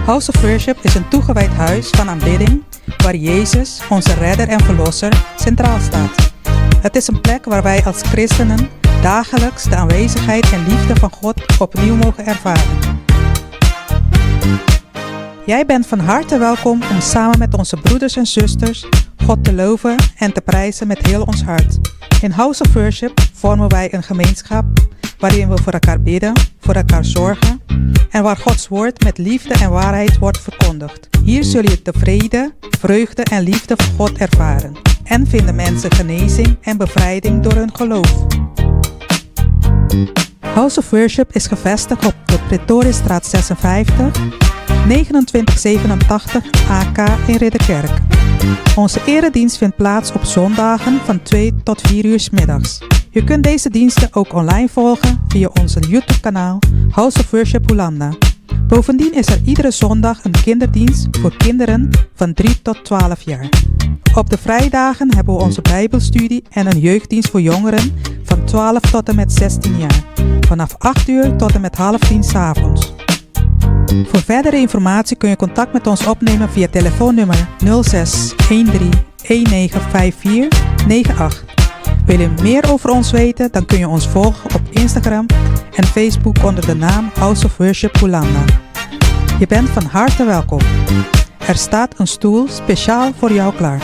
House of Worship is een toegewijd huis van aanbidding waar Jezus, onze redder en verlosser, centraal staat. Het is een plek waar wij als christenen dagelijks de aanwezigheid en liefde van God opnieuw mogen ervaren. Jij bent van harte welkom om samen met onze broeders en zusters God te loven en te prijzen met heel ons hart. In House of Worship vormen wij een gemeenschap waarin we voor elkaar bidden, voor elkaar zorgen en waar Gods woord met liefde en waarheid wordt verkondigd. Hier zul je de vrede, vreugde en liefde van God ervaren en vinden mensen genezing en bevrijding door hun geloof. House of Worship is gevestigd op de Pretoriusstraat 56, 2987 AK in Ridderkerk. Onze eredienst vindt plaats op zondagen van 2 tot 4 uur 's middags. Je kunt deze diensten ook online volgen via onze YouTube-kanaal House of Worship Hollanda. Bovendien is er iedere zondag een kinderdienst voor kinderen van 3 tot 12 jaar. Op de vrijdagen hebben we onze Bijbelstudie en een jeugddienst voor jongeren van 12 tot en met 16 jaar. Vanaf 8 uur tot en met half 10 's avonds. Voor verdere informatie kun je contact met ons opnemen via telefoonnummer 06 13 1954 98. Wil je meer over ons weten, dan kun je ons volgen op Instagram en Facebook onder de naam House of Worship Hollanda. Je bent van harte welkom. Er staat een stoel speciaal voor jou klaar.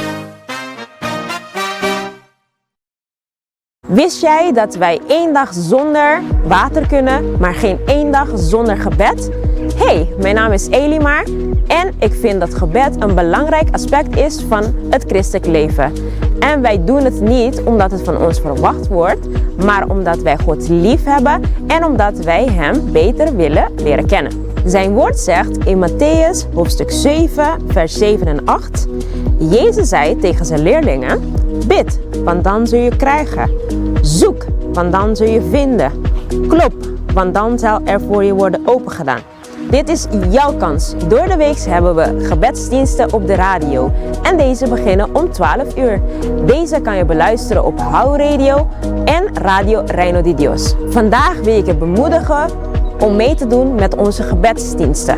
Wist jij dat wij één dag zonder water kunnen, maar geen één dag zonder gebed? Hey, mijn naam is Elimar en ik vind dat gebed een belangrijk aspect is van het christelijk leven. En wij doen het niet omdat het van ons verwacht wordt, maar omdat wij God lief hebben en omdat wij Hem beter willen leren kennen. Zijn woord zegt in Mattheüs hoofdstuk 7, vers 7 en 8: Jezus zei tegen zijn leerlingen: Bid, want dan zul je krijgen. Zoek, want dan zul je vinden. Klop, want dan zal er voor je worden opengedaan. Dit is jouw kans. Door de week hebben we gebedsdiensten op de radio. En deze beginnen om 12 uur. Deze kan je beluisteren op Hou Radio en Radio Reino di Dios. Vandaag wil ik je bemoedigen om mee te doen met onze gebedsdiensten.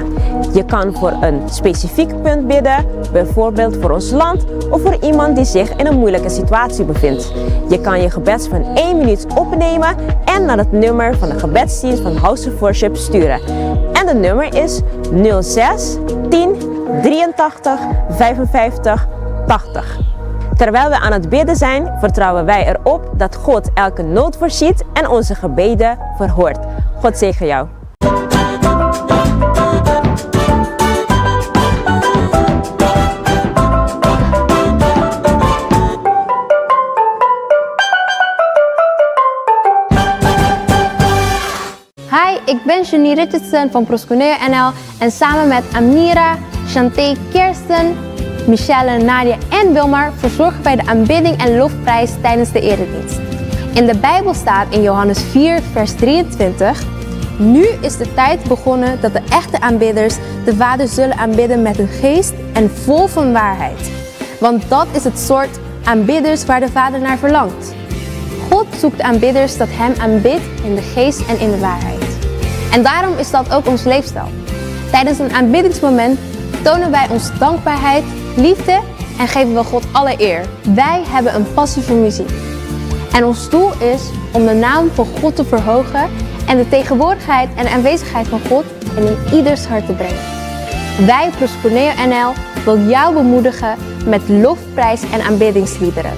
Je kan voor een specifiek punt bidden, bijvoorbeeld voor ons land of voor iemand die zich in een moeilijke situatie bevindt. Je kan je gebed van 1 minuut opnemen en naar het nummer van de gebedsdienst van House of Worship sturen. En het nummer is 06 10 83 55 80. Terwijl we aan het bidden zijn, vertrouwen wij erop dat God elke nood voorziet en onze gebeden verhoort. God zegen jou. Hi, ik ben Janine Richardson van Prosconeo NL en samen met Amira, Chanté, Kirsten, Michelle, Nadia en Wilmar verzorgen wij de aanbidding en lofprijs tijdens de eredienst. In de Bijbel staat in Johannes 4, vers 23: Nu is de tijd begonnen dat de echte aanbidders de Vader zullen aanbidden met een geest en vol van waarheid. Want dat is het soort aanbidders waar de Vader naar verlangt. God zoekt aanbidders dat Hem aanbidt in de geest en in de waarheid. En daarom is dat ook ons leefstijl. Tijdens een aanbiddingsmoment tonen wij onze dankbaarheid, liefde en geven we God alle eer. Wij hebben een passie voor muziek. En ons doel is om de naam van God te verhogen en de tegenwoordigheid en aanwezigheid van God in ieders hart te brengen. Wij, Prosconeo NL, wil jou bemoedigen met lofprijs en aanbiddingsliederen.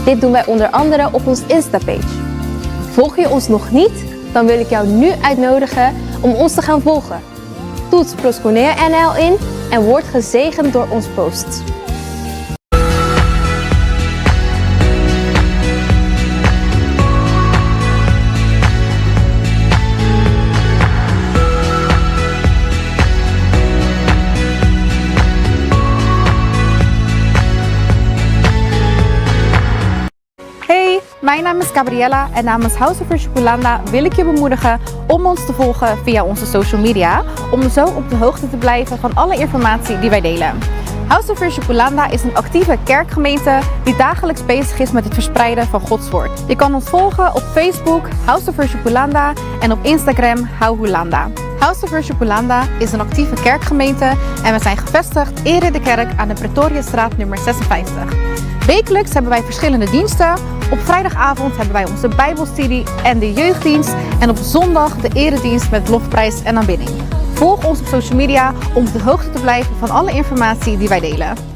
Dit doen wij onder andere op ons Insta-page. Volg je ons nog niet? Dan wil ik jou nu uitnodigen om ons te gaan volgen. Toets Prosconeo NL in en word gezegend door ons posts. Hey, mijn naam is Gabriella en namens House of Worship Hollanda wil ik je bemoedigen om ons te volgen via onze social media, om zo op de hoogte te blijven van alle informatie die wij delen. House of Worship Hulanda is een actieve kerkgemeente die dagelijks bezig is met het verspreiden van Gods woord. Je kan ons volgen op Facebook House of Worship Hulanda en op Instagram Hou Hulanda. House of Worship Hulanda is een actieve kerkgemeente en we zijn gevestigd in Ridderkerk aan de Pretoriastraat nummer 56. Wekelijks hebben wij verschillende diensten. Op vrijdagavond hebben wij onze Bijbelstudie en de jeugddienst. En op zondag de eredienst met lofprijs en aanbidding. Volg ons op social media om op de hoogte te blijven van alle informatie die wij delen.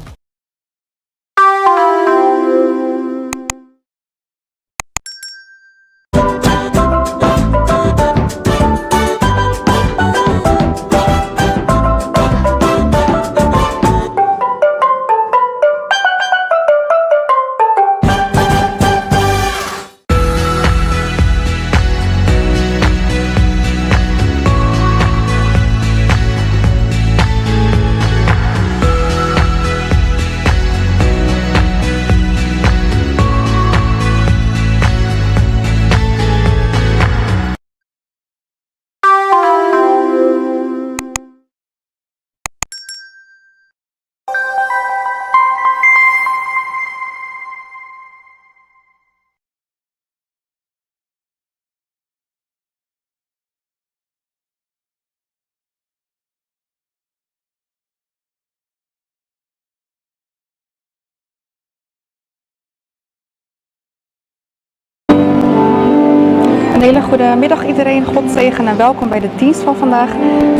Een hele goede middag iedereen, God zegen en welkom bij de dienst van vandaag.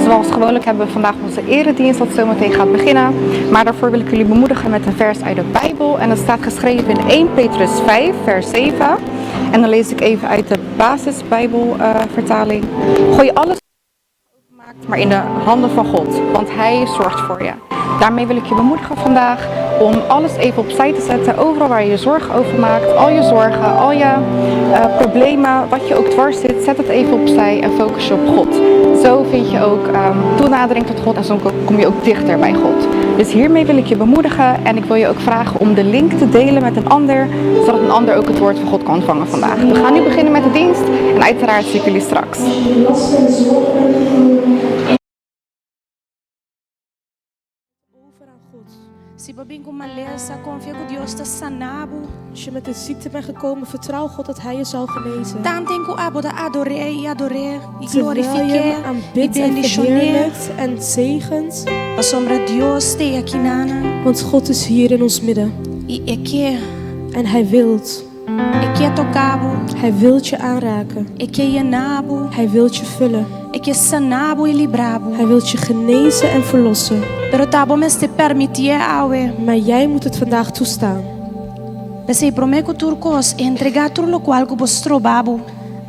Zoals gewoonlijk hebben we vandaag onze eredienst dat zometeen gaat beginnen. Maar daarvoor wil ik jullie bemoedigen met een vers uit de Bijbel. En dat staat geschreven in 1 Petrus 5, vers 7. En dan lees ik even uit de basisbijbelvertaling. Gooi alles maakt, maar in de handen van God, want Hij zorgt voor je. Daarmee wil ik je bemoedigen vandaag om alles even opzij te zetten, overal waar je je zorgen over maakt, al je zorgen, al je problemen, wat je ook dwars zit, zet het even opzij en focus je op God. Zo vind je ook toenadering tot God en zo kom je ook dichter bij God. Dus hiermee wil ik je bemoedigen en ik wil je ook vragen om de link te delen met een ander, zodat een ander ook het woord van God kan ontvangen vandaag. We gaan nu beginnen met de dienst en uiteraard zie ik jullie straks. Over aan God. Si bo bin ku malesa, konfia ku Dios ta sana bo. Als je met een ziekte bent gekomen, vertrouw God dat Hij je zal genezen. Tanten ku abo ta ador'é i ador'é i Terwijl je glorifik'é hem i aanbidt en bendishon'é. verheerlijkt en zegent. Pasobra Dios t'ei akinan. Want God is hier in ons midden. I E ke. En Hij wilt. E ke toka bo. Hij wilt je aanraken. E ke yena bo. Hij wilt je vullen. E ke sana bo i libra bo. Hij wilt je genezen en verlossen. Pero ta bo mester permitié awe. Maar jij moet het vandaag toestaan. P'esei promé ku tur kos, entregá tur lokual ku por stroba bo.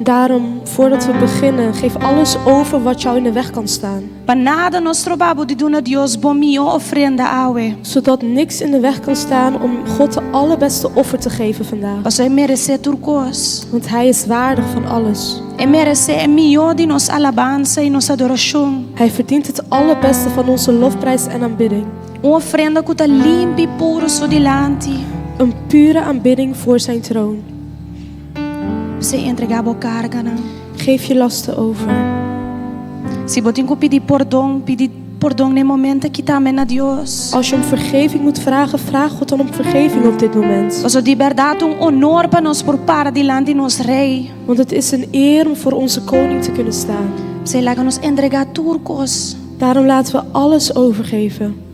Daarom, voordat we beginnen, geef alles over wat jou in de weg kan staan. Pa nada no stroba bo di duna Dios bo mihó ofrenda awe. Zodat niks in de weg kan staan om God de allerbeste offer te geven vandaag. Pasobra e meresé tur kos. Want Hij is waardig van alles. E meresé e mihó di nos alabansa i nos adorashon. Hij verdient het allerbeste van onze lofprijs en aanbidding. Un ofrenda ku ta limpi i puru su dilanti. Een pure aanbidding voor zijn troon. P'esei entregá bo karganan. Geef je lasten over. Si bo tin ku pidi pordon, pidi pordon na e momento aki tambe na Dios. Als je om vergeving moet vragen, vraag God dan om vergeving op dit moment. Pasobra di bèrdat ta un onor pa nos por para dilanti nos Rei. Want het is een eer om voor onze Koning te kunnen staan. P'esei laga nos entregá tur kos. Daarom laten we alles overgeven.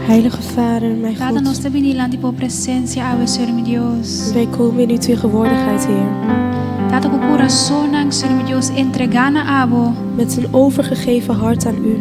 Heilige Vader, mijn Tata, nos God, ta bini dilanti bo presensia awe, Señor mi Dios. wij komen in uw tegenwoordigheid, Heer. Tata, ku kurasonnan, Señor mi Dios, entregá na abo. Met een overgegeven hart aan u.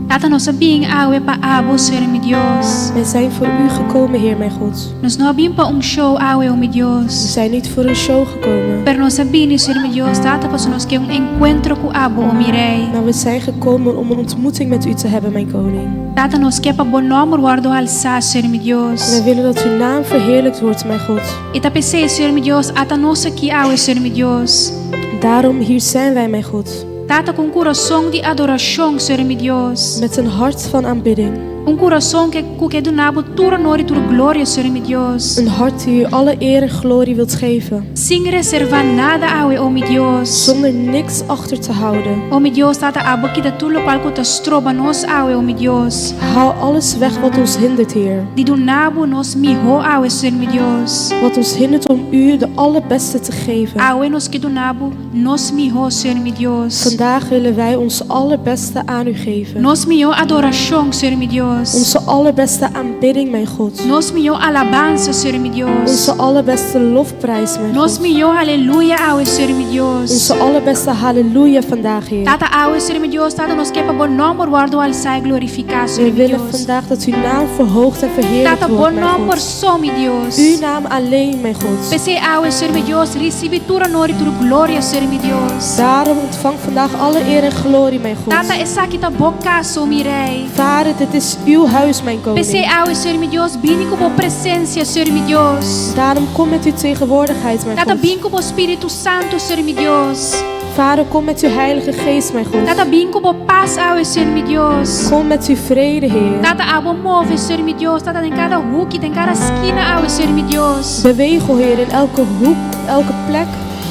Tata, nos a bin awe pa abo, Señor mi Dios. Wij zijn voor u gekomen, Heer, mijn God. Nos no a bin pa un show awe, o mi We Dios. zijn niet voor een show gekomen, Pero nos a bini, Señor mi Dios, Tata, pasobra nos ke un enkuentro ku abo, o mi Rei. maar we zijn gekomen om een ontmoeting met u te hebben, mijn koning. Tata, nos ke pa bo nòmber wòrdu halsá, Señor mi Dios. Wij willen dat uw naam verheerlijkt wordt, mijn God. I ta p'esei, Señor mi Dios, ata nos aki awe, Señor mi Dios. Daarom hier zijn wij, mijn God, Tata, ku un kurason di adorashon, Señor mi Dios. met een hart van aanbidding. Un kurason ke ku ke duna bo tur honor i tur gloria, Señor mi Dios. Een hart die u alle eer en glorie wilt geven, Sin reservá nada awe, o mi Dios. zonder niks achter te houden. O mi Dios, Tata, abo kita tur lokual ku ta stroba nos awe, o mi Dios. Haal alles weg wat ons hindert, Heer. Di duna bo nos mihó awe, Señor mi Dios. Wat ons hindert om u de allerbeste te geven. Awe nos ke duna bo nos mihó, Señor mi Dios. Vandaag willen wij ons allerbeste aan u geven. Nos mihó adorashon, Señor mi Dios. Onze allerbeste aanbidding, mijn God. Nos mihó alabansa, Señor mi Dios. Onze allerbeste lofprijs, mijn Nos God. mihó aleluya awe, Señor mi Dios. Onze allerbeste halleluja vandaag, Heer. Tata awe, Señor mi Dios, Tata nos ke pa bo nòmber wòrdu halsá i glorifiká, We Señor mi willen Dios. vandaag dat uw naam verhoogd en verheerlijkt Tata, bo wordt, mijn nòmber God. so, mi Dios. Uw naam alleen, mijn God. P'esei awe, Señor mi Dios, risibí tur honor i tur gloria, Señor mi Dios. Daarom ontvang vandaag alle eer en glorie, mijn God. Tata, esaki ta bo kas, o mi Rei. Vader, dit is uw huis, mijn P'esei koning. awe, Señor mi Dios, bini ku bo presensia, Señor mi Dios. Daarom kom met uw tegenwoordigheid, mijn Tata, God. bin ku bo Spiritu Santu, Señor mi Dios. Vader, kom met uw heilige geest, mijn God. Tata, bin ku bo pas awe, Señor mi Dios. Kom met uw vrede, Heer. Tata, abo move, Señor mi Dios. Tata, den kada huki, den kada skina awe, Señor mi Dios. Beweeg, o Heer, in elke hoek, elke plek.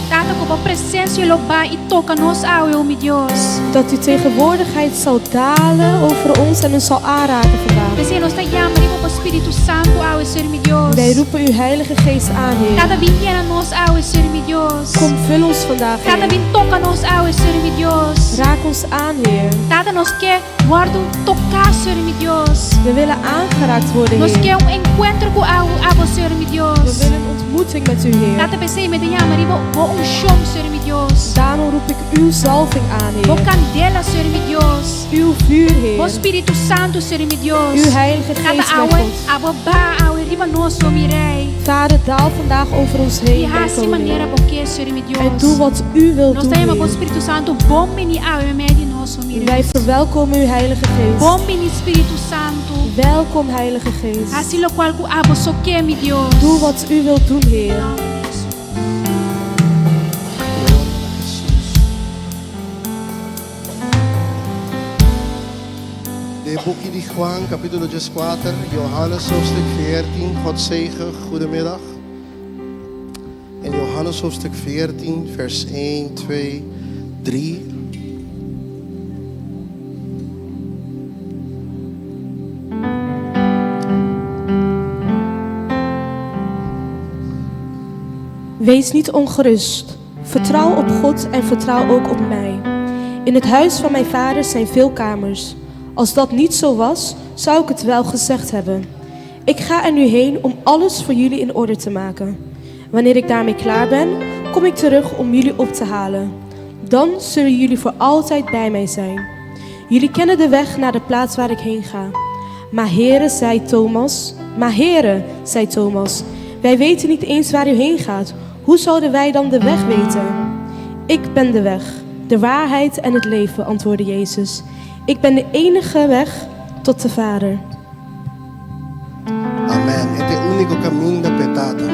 Tata, ku bo presensia lo bai i toka nos awe, o mi Dios. Dat uw tegenwoordigheid zal dalen over ons en ons zal aanraken vandaag. P'esei nos ta yama riba bo Spiritu Santu awe, Señor mi Dios. Wij roepen uw heilige geest aan, Heer. Tata, bin yena nos awe, Señor mi Dios. Kom, vul ons vandaag, Tata, Heer. bin toka nos awe, Señor mi Dios. Raak ons aan, Heer. Tata, nos ke wòrdu toká, Señor mi Dios. We willen aangeraakt worden, Nos Heer. ke un enkuentro ku abo, Señor mi We Dios. willen een ontmoeting met u, Heer. Tata, p'esei mi ta yama riba bo unshon, Señor mi Dios. Daarom roep ik uw zalving aan, Bo Heer. kandela, Señor mi Dios. Uw vuur, Bo Heer. Spiritu Santu, Señor mi Dios. Uw heilige Tata, geest, mijn awe, God. abo baha awe riba nos, o mi Rei. Vader, daal vandaag over ons I heen, mijn hasi manera koning. bo ke, Señor mi Dios. En doe wat u wilt Nos doen, ta yama bo Heer. Spiritu Santu, bon bini awe meimei di nos, o mi Rei. Wij verwelkomen uw heilige geest. Bon bini Spiritu Santu. Welkom, heilige geest. Hasi lokual ku abo so ke, mi Dios. Doe wat u wilt doen, Heer. De boekje di Juan, capítulo 14, Johannes hoofdstuk 14. God zegen, goedemiddag. In Johannes hoofdstuk 14, vers 1, 2, 3. Wees niet ongerust. Vertrouw op God en vertrouw ook op mij. In het huis van mijn vader zijn veel kamers. Als dat niet zo was, zou ik het wel gezegd hebben. Ik ga er nu heen om alles voor jullie in orde te maken. Wanneer ik daarmee klaar ben, kom ik terug om jullie op te halen. Dan zullen jullie voor altijd bij mij zijn. Jullie kennen de weg naar de plaats waar ik heen ga. Maar Heere, zei Thomas, maar Heere, zei Thomas, wij weten niet eens waar u heen gaat. Hoe zouden wij dan de weg weten? Ik ben de weg, de waarheid en het leven, antwoordde Jezus. Ik ben de enige weg tot de Vader. Amen. E ta e úniko kaminda pa Tata.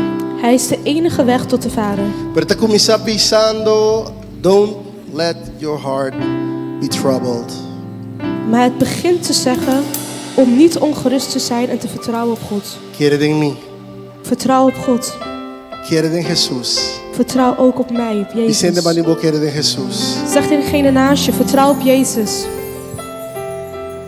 Hij is de enige weg tot de Vader. Pero ta kuminsá bisando, don't let your heart be troubled. Maar het begint te zeggen om niet ongerust te zijn en te vertrouwen op God. Kere den mi. Vertrouw op God. Kere den Jesus. Vertrouw ook op mij, op Bisa hende Jezus. banda di bo kere den Jesus. Zeg tegen degene naast je, vertrouw op Jezus.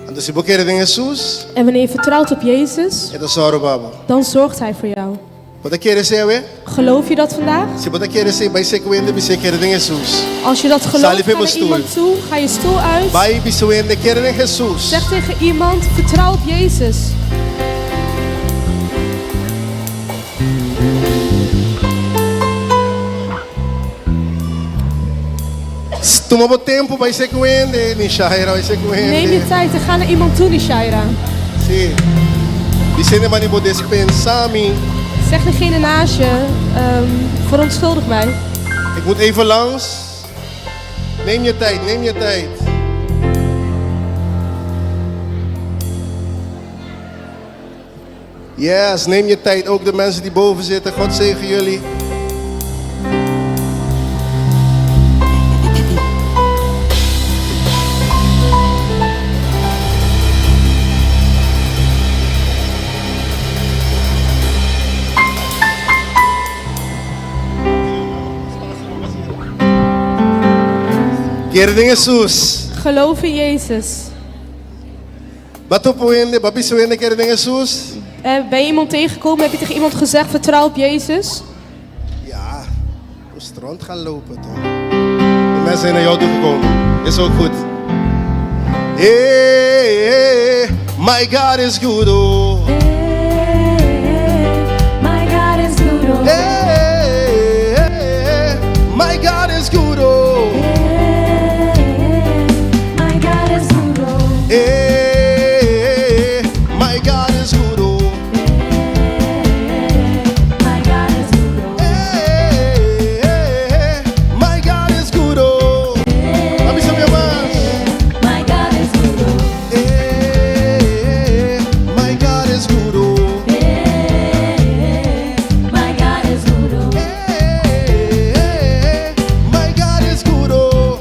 Anto si bo kere den Jesus, En wanneer je vertrouwt op Jezus, E ta sòru pa bo. dan zorgt Hij voor jou. Bo ta kere esei awe? Geloof je dat vandaag? Si bo ta kere esei, bai serka un hende bis'é kere den Jesus. Als je dat gelooft, Sali ga for naar stoel. iemand toe, ga je stoel uit. Bai bisa un hende kere den Jesus. Zeg tegen iemand, vertrouw op Jezus. Tuma bo tempu bai ser ku hende, Nishaira, bai ser ku Neem je hende. tijd en ga naar iemand toe, Nishaira. Sí. Bisende mani bo despensa mi. Zeg degene naast je, verontschuldig mij. Ik moet even langs. Neem je tijd, neem je tijd. Yes, neem je tijd. Ook de mensen die boven zitten. God zegen jullie. Kere den Jesus. Geloof in Jezus. B'a topa un hende, b'a bisa un hende kere den Jesus? Ben je iemand tegengekomen? Heb je tegen iemand gezegd, vertrouw op Jezus? Ja, moest rond gaan lopen toch? De mensen zijn naar jou toegekomen. Is ook goed. Hey, my God is good, oh. My God is good, oh. Hey, my God is good, oh. My God is good, oh. Hey, my God is good, oh. My God is good, oh. Hey, my God is good, oh. Laat me zien, man. My God is good, oh. Hey, my God is good, oh. My God is good, oh. Hey, my God is good, oh.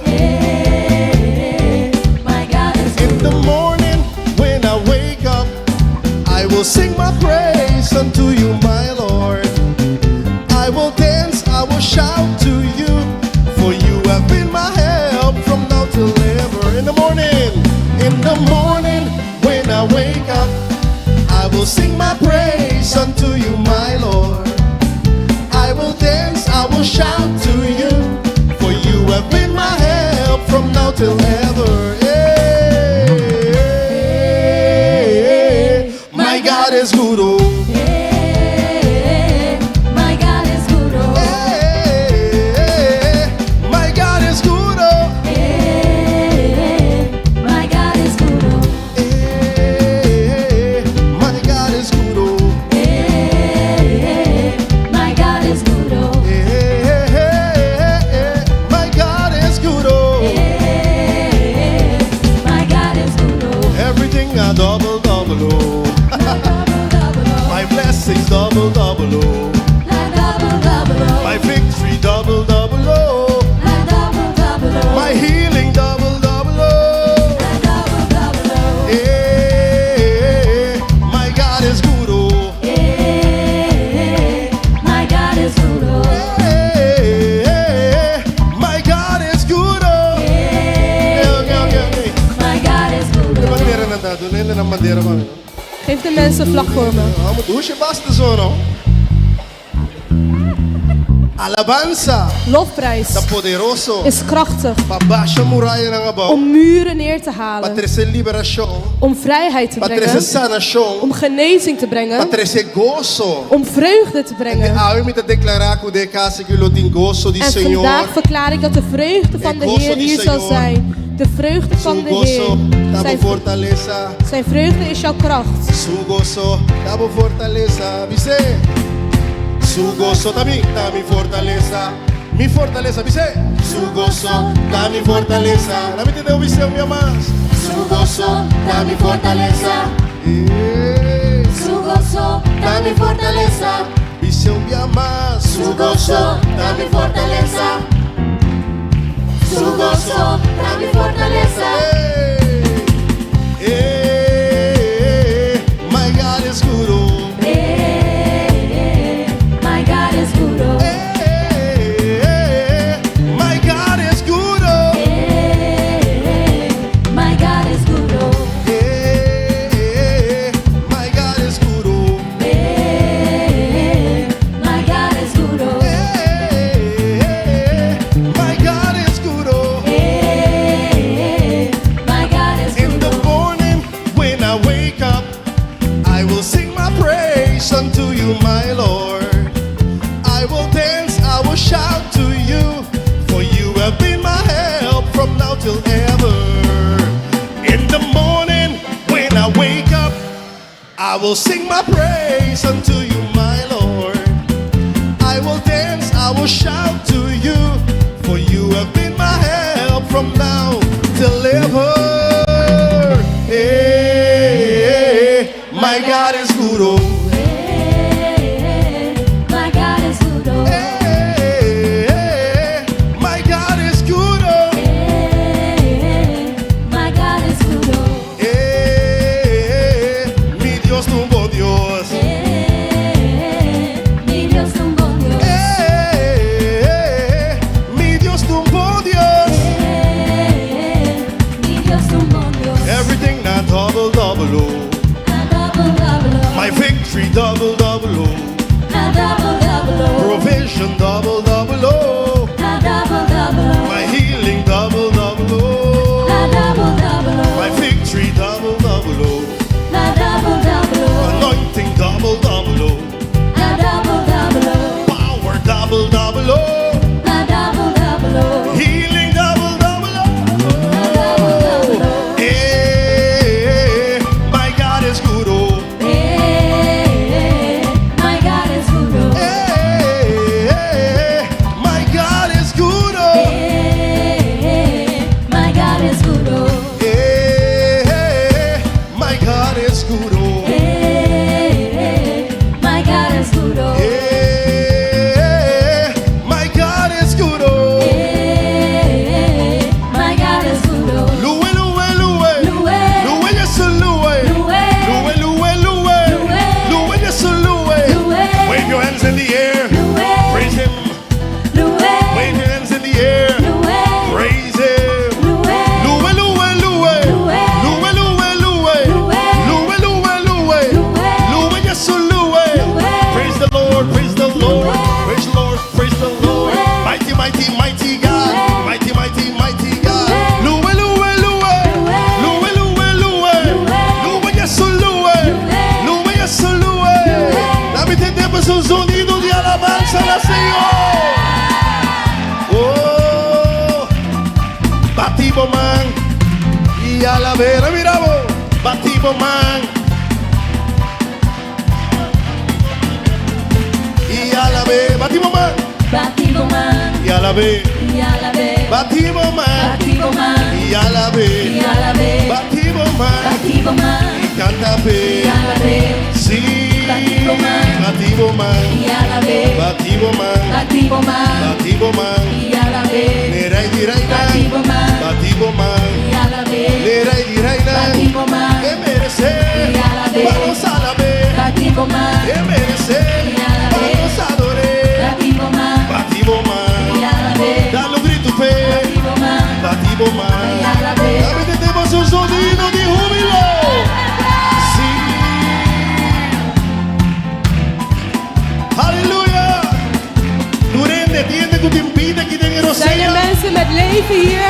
My God is In the morning when I wake up, I will sing my praise unto you, my Lord. I will dance, I will shout to you, for you have been my help from now till ever. In the morning when I wake up, I will sing my praise unto you, my Lord. I will dance, I will shout to you, for you have been my help from now till ever. Hey, my God is good, oh. My God is good, oh. Hey, my God is good, oh. My God is good, oh. Hey, my God is good, oh. My God is good, oh. Hey, my God is good, oh. My God is good, oh. Everything I double, double, oh. Double, double, oh. My blessings double, double, oh. Double, double, oh. My victory double, double, oh. Double, double, oh. My healing double, double, oh. Double, double, oh. Hey, my God is good, oh. My God is good, oh. Hey, my God is good, oh. Hey, okay. My God is good, De oh. bandera na ta, doon na bandera pa. Geef de mensen een vlag voor me. Vamos, douche basta zo, no? Alabanza, Lofprijs ta poderoso. is krachtig Pa basha murayanan abou. om muren neer te Pa halen, trese liberashon. om vrijheid te Pa trese brengen, sanashon. om genezing te Pa brengen, trese goso. om vreugde te brengen. Awe mi ta deklará ku den kas aki lo tin goso di En Señor. vandaag verklaar ik dat de vreugde van E de gozo Heer di hier zal Señor. zijn. De vreugde van Su de goso, Heer. ta bo fortalesa. Zijn vreugde is jouw kracht. Su goso, ta bo fortalesa. Bis'é. Su goso ta mi, ta mi fortalesa. Mi fortalesa, bis'é. Su goso, ta mi fortalesa. Laga mi tende bis'é un mas. Su goso, ta mi fortalesa. Su goso, ta mi fortalesa. Bis'é un mas. Su goso, ta mi fortalesa. Su goso, ta mi fortalesa. Hey, hey, my God is good. Oh. Hey, my God is good. Oh. Hey, my God is good. Oh. Hey, my God is good. Oh. Hey, my God is good. Oh. Hey, my God is good. Oh. Hey, my God is good. Oh. Hey, I will sing my praise unto you, my Lord. I will dance, I will shout to you, for you have been my help from now till ever. Hey, my God is good. Oh. My God is good. Oh. Hey, my God is good. Oh. My God is good. Oh. Hey, mi Dios ta un bon Dios. Mi Dios ta un bon Dios. Hey, mi Dios ta un bon Dios. Mi Dios ta un bon Dios. Everything na double double oh. A double double oh. My victory double double oh. A double double oh. Provision double double oh. A double double oh. My healing double double oh. A double double oh. My victory double double oh. A double double oh. Anointing double double oh. A double double oh. Power double double oh. A double double oh. Healing double double A oh. double double oh. Hey, my God is good oh. Hey, my God is good. Oh. Hey, my God is good oh. Hey, my God is good. Oh. Hey, my God is good oh. Hey, my God is good. Oh. Hey, my God is good oh. Hey, my God is good. Oh. Luwe, luwe, luwe. Luwe. Luwe, yes, luwe. Luwe. Luwe, luwe, luwe. Luwe. Luwe, yes, luwe. Luwe. Wave your hands in the air. Luwe. Praise him. Luwe. Wave your hands in the air. Luwe. Praise him. Luwe. Luwe, luwe, luwe. Luwe. Luwe, luwe, luwe. Luwe. Luwe, luwe, luwe. Luwe. Luwe, yes, luwe. Luwe. Praise the Lord, praise the Lord. Luwe. Praise the Lord, praise the Lord. Luwe. Mighty, mighty, mighty God. Luwe. Mighty, mighty, mighty God. Luwe. Luwe, luwe, luwe. Luwe. Luwe, luwe, luwe. Luwe. Luwe, yes, luwe. Luwe. Luwe, yes, luwe. Luwe. Dame tende su sonido de alabanza al Señor. Oh, bati bo man y alab'é. Miramos, bati bo man y alab'é. Bati bo man Bati bo man y alab'é. y alab'é. Bati bo man Bati bo man y alab'é. y alab'é. Bati bo man Bati bo man y kanta p'é. y alab'é. Sí, Bati bo man bati bo man, y alab'é. bati bo man, Bati bo man bati bo man. y alab'é. N'e Rei di Reinan, Bati bo man bati bo man. y alab'é. N'e Rei di Reinan, Bati bo man e meresé, Y alab'é. vamos a alab'é. Bati bo man E meresé, Y alab'é. vamos a ador'é. Bati bo man Bati bo man, y alab'é. dale un grito p'é. Bati bo man Bati bo man, y alab'é. Dame tenemos un sonido de júbilo. Sí. Aleluya. Durende, tiende ku tin bida aki den Zijn er Rosea. mensen met leven hier?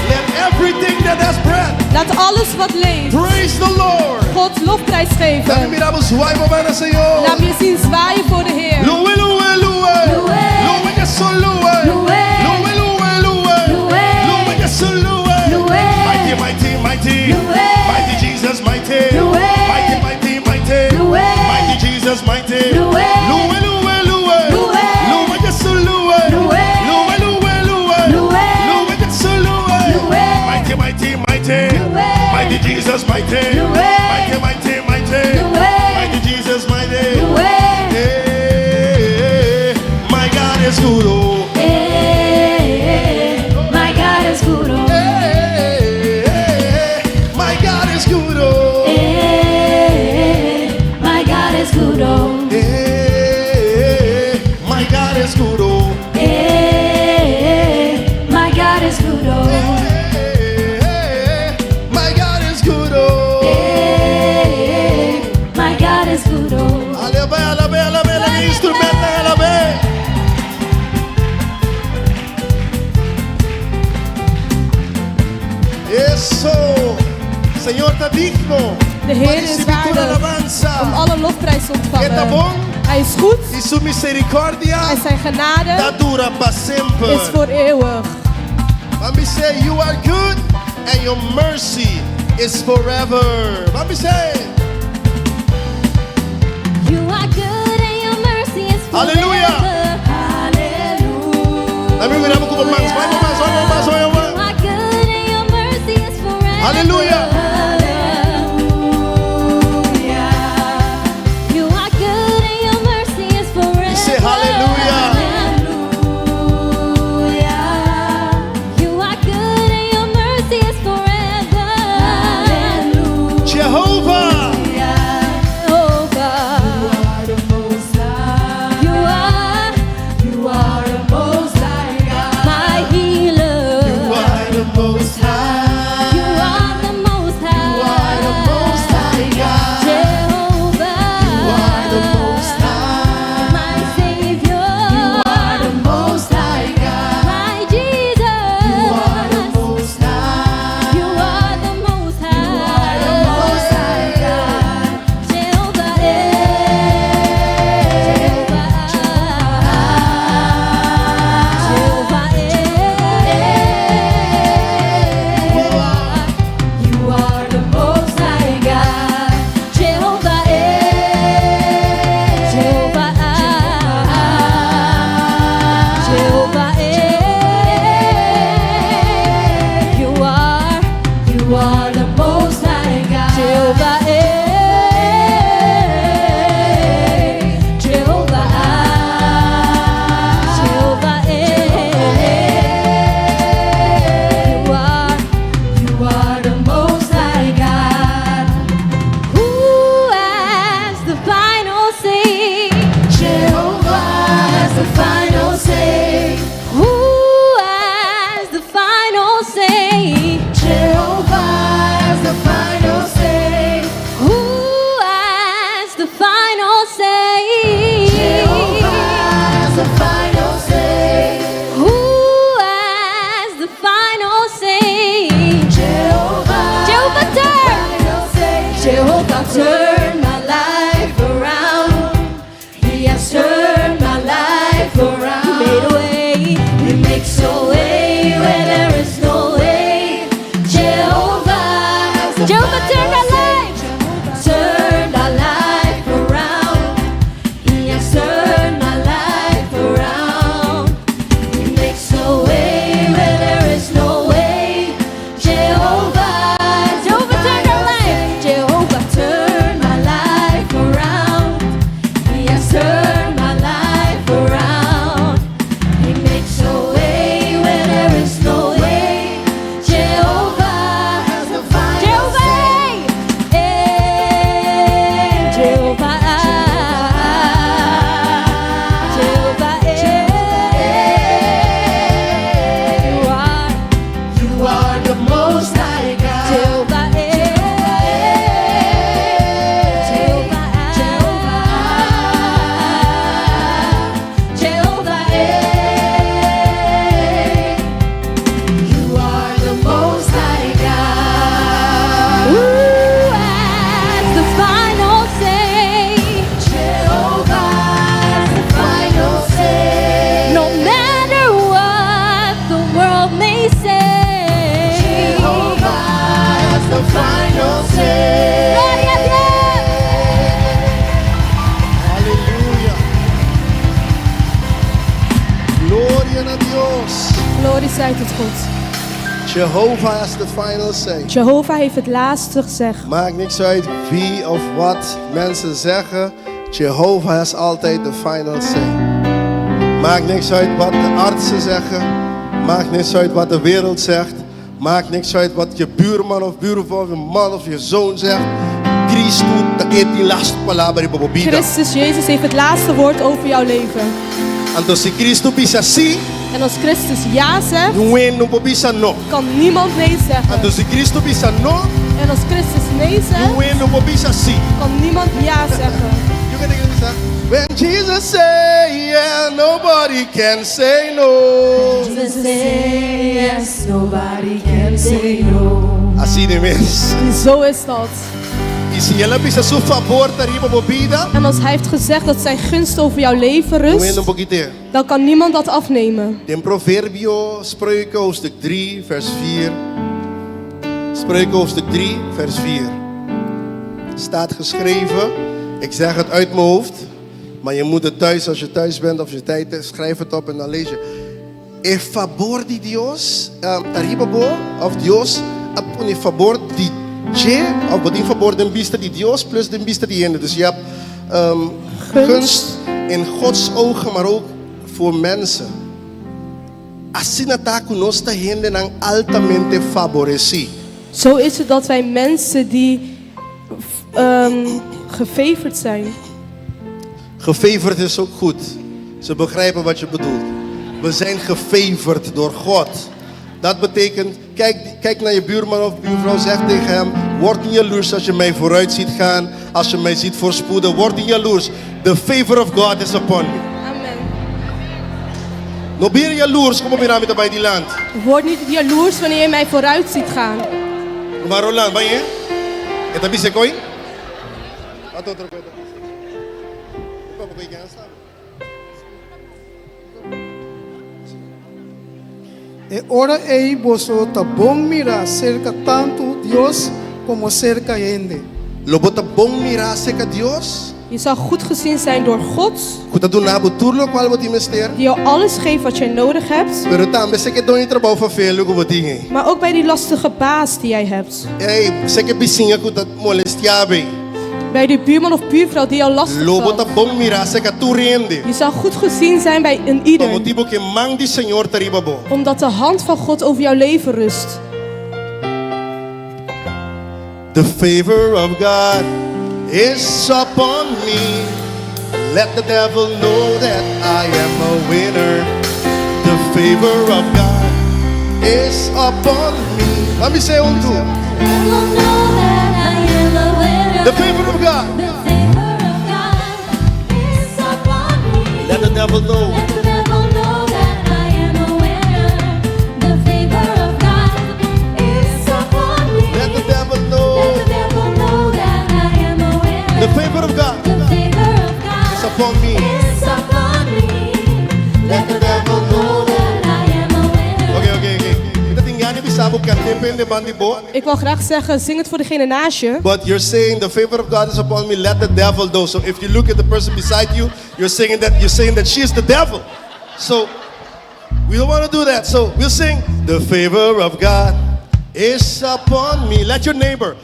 Let everything that has breath Laat alles wat leeft praise the Lord. God lofprijs Dame geven. miramos zwaai bo man na Señor. Laat me je zien zwaaien voor de Heer. Luwe, luwe, luwe. Luwe. Luwe, Yesu, luwe. Luwe. Luwe, luwe, luwe. Luwe. Luwe, Yesu, luwe. Luwe. Mighty, mighty, mighty. Luwe. Mighty Jesus, mighty. Luwe. Mighty, mighty, mighty. Luwe. Mighty Jesus, mighty. Luwe. Luwe, luwe, luwe. Luwe. Luwe, Yesu, luwe. Luwe. Luwe, luwe, luwe. Luwe. Luwe, Yesu, luwe. Luwe. Mighty, mighty, mighty. Luwe. Mighty Jesus, mighty. Luwe. Mighty, mighty, mighty. Luwe. Mighty Jesus, mighty. Luwe. Hey, my God is good. Oh. Hey, my God is good. Oh. Hey, my God is good. Oh. Hey, my God is good. Oh. Hey, my God is good. Oh. Hey, my God is good. Oh. Hey, my God is good. Oh. Hey, my God is good. Oh. Alab'é, alab'é, alab'é, alab'é, instrument alab'é. Eso, Señor ta digno. De Heer is Recibir tu waardig alabanza. om alle lofprijs te E ta ontvangen. bon Hij is goed y su misericordia en zijn genade ta dura pa semper. is voor eeuwig. Let me say, you are good and your mercy is forever. Let me say. Aleluya. Laga mi mira bo ku bo man. Zwaai bo man, zwaai bo man, zwaai bo man. Aleluya. You are good and your mercy is forever. Say hallelujah. You are good and your mercy is forever. Jehovah. Jehovah. You are, you are the most high God. My healer. You are the most high. You are the most high. You are the most high God. Jehovah. You are the most high. My Savior. You are the most high God. My Jesus. You are the most high. You are the most high. You are the most high God. Jehovah. Jehovah. Jehovah. You are the most high God. Jehovah. Jehovah. Jehovah. You are the most high God. Jehovah. Jehovah. Jehovah. You are the most high God. Who has the final say? Jehovah has the final say. Who has the final say? Jehovah has the final say. Who has the final say? Jehovah has the final say. Who has the final say? Jehovah. Jehovah turn. Final say. Jehovah turn my life around. He has turned my life around. He made a way. He makes a way where there is no way. Jehovah. Jehovah turned our life. Turned our life around. He has turned my life around. He makes a way where there is no way. Jehovah, Jehovah turned our life. Jehovah turned my life around. He has turned my life around. He makes a way where there is no way. Jehovah, Has the final Jehovah, eh, Jehovah, Jehovah, eh, you are. You are the most high God. Jehovah, eh, Jehovah, Jehovah, eh. You are the most high God. Who has the final say? Jehovah has the final say. No matter what the world may say. Jehovah has the final say. Gloria a Dios. Aleluya. Gloria na Dios. Glorie zij tot God. Jehovah has the final say. Jehovah heeft het laatste gezegd. Maakt niks uit wie of wat mensen zeggen. Jehovah has altijd de final say. Maakt niks uit wat de artsen zeggen. Maakt niks uit wat de wereld zegt. Maakt niks uit wat je buurman of buurvrouw of je man of je zoon zegt. Cristo ta e laatste palabra riba bo bida. Christus Jezus heeft het laatste woord over jouw leven. Anto si Cristo bisa si, En als Christus ja zegt, ningun no por bisa no. kan niemand nee zeggen. Anto si Cristo bisa no, En als Christus nee zegt, ningun no por bisa si. kan niemand ja zeggen. You can take this, When Jesus say yeah, nobody can say no. Jesus say yes, nobody can say no. Asina mes. En zo is dat. I si el a bisa su fabor ta riba bo bida, En als hij heeft gezegd dat zijn gunst over jouw leven un rust, poquito. dan kan niemand dat afnemen. In Proverbio, Spreuken hoofdstuk 3, vers 4. Spreuken hoofdstuk 3, vers 4. Staat geschreven, ik zeg het uit mijn hoofd. Maar je moet het thuis, als je thuis bent of je tijd hebt, schrijf het op en dan lees je. E fabor di Dios ta riba bo, of Dios a pone fabor di dje, of bo tin fabor den bista di Dios plus den bista di hende. Dus je hebt gunst in Gods ogen, maar ook voor mensen. Asina ta ku nos ta hendenan altamente faboresí. Zo is het dat wij mensen die gefavord zijn. Gefavord is ook goed. Ze begrijpen wat je bedoelt. We zijn gefavord door God. Dat betekent, kijk, kijk naar je buurman of buurvrouw, zeg tegen hem, word niet jaloers als je mij vooruit ziet gaan, als je mij ziet voorspoeden, word niet jaloers. The favor of God is upon me. Amen. No bira jaloers, ku bo mira mi ta bai dilanti. Word niet jaloers wanneer je mij vooruit ziet gaan. Ruman Roland, bai e? E ta bisa koi? Wat otro koi ta bisa? Papa koi ken sa? E ora ei boso ta bon mirá serka tantu Dios komo serka hende. Lo bo ta bon mirá serka Dios? Je zal goed gezien zijn door God. Ku ta duna bo tur lokual bo tin mester. Die jou alles geeft wat jij nodig hebt. Pero tambe serka e doño di trabou fafelu ku bo tin ei. Maar ook bij die lastige baas die jij hebt. Ei, serka e bisiña ku ta molestiá bo ei. Bij die buurman of buurvrouw die jou lastig Lo bo valt. ta bon mirá serka tur hende. Je zal goed gezien zijn bij een Pa ieder. motibu ku e man di Señor ta riba bo. Omdat de hand van God over jouw leven rust. The favor of God is upon me. Let the devil know that I am a winner. The favor of God is upon me. Let me say un two. The favor of God. The favor of God is upon me. Let the devil know. Let the devil know that I am a winner. The favor of God is upon me. Let the devil know. Let the devil know that I am a winner. The favor of God The favor of God is upon me. is upon me. Let the devil know that I am a winner. Oké. Mi ta tin gana di bisa bo kant'é pa hende banda di bo. Ik wil graag zeggen, zing het voor degene naast je. But you're saying the favor of God is upon me, let the devil know. So if you look at the person beside you, you're saying that she is the devil. So we don't want to do that. So we'll sing the favor of God is upon me. Let your neighbor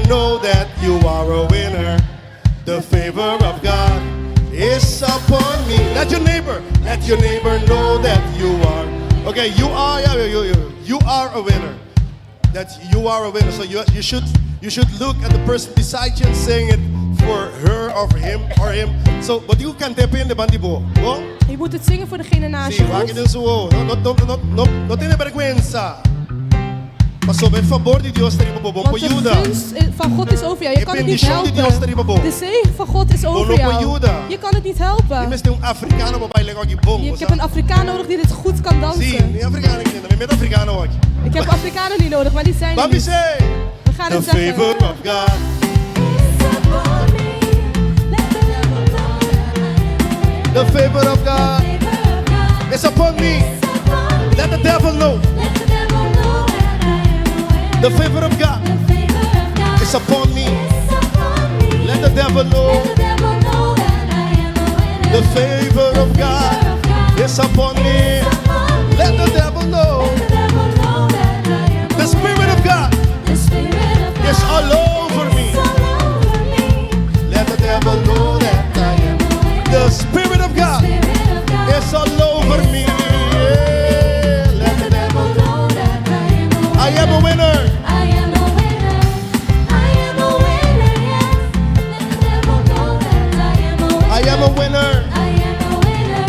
know that you are a winner. The favor of God is upon me. Let your neighbor know that you are. Okay, you are, yeah, you are a winner. That you are a winner. So you should look at the person beside you and sing it for her or for him or him. So, but you can tap in the banda di bo. Go? Je moet het zingen voor degene naast Si, je. wak Goed? den su wowo. No, no, no, no, no tene bèrgwensa. Pasobra e fabor di Dios ta riba bo, bo Want de yuda. gunst van God is over jou. Je E kan het niet bendición di Dios ta riba bo. helpen. De zegen van God is over no jou. yuda. Je kan het niet helpen. Mi mester un afrikano pa baila aki bon. Ik heb een Afrikaan nodig die dit goed kan Si, dansen. ni afrikano aki, mi mester afrikano aki. Ik heb Afrikanen niet nodig, maar die zijn er Laat me niet. say. We gaan The het zeggen. favor of God. Is upon me. Let the devil know that I am a winner. The favor of God Favor of God is upon me. is upon me. Let the devil know. Let the devil know that I am a winner. The favor of God The favor of God is upon me. is upon me. Let the devil know. Let the devil know that I am a winner. The favor of God is upon me. Is upon me. Let the devil know. Let the devil know that I am a The Spirit of winner. God The Spirit of God is all over me. is all over me. Let the devil know that I am. a winner. The Spirit of God Spirit of God is all over me. Yeah. Let Let the the devil devil know that I am a winner. I am a winner. I am a winner. I am a winner, yes. Let the devil know that I am a winner. I am a winner.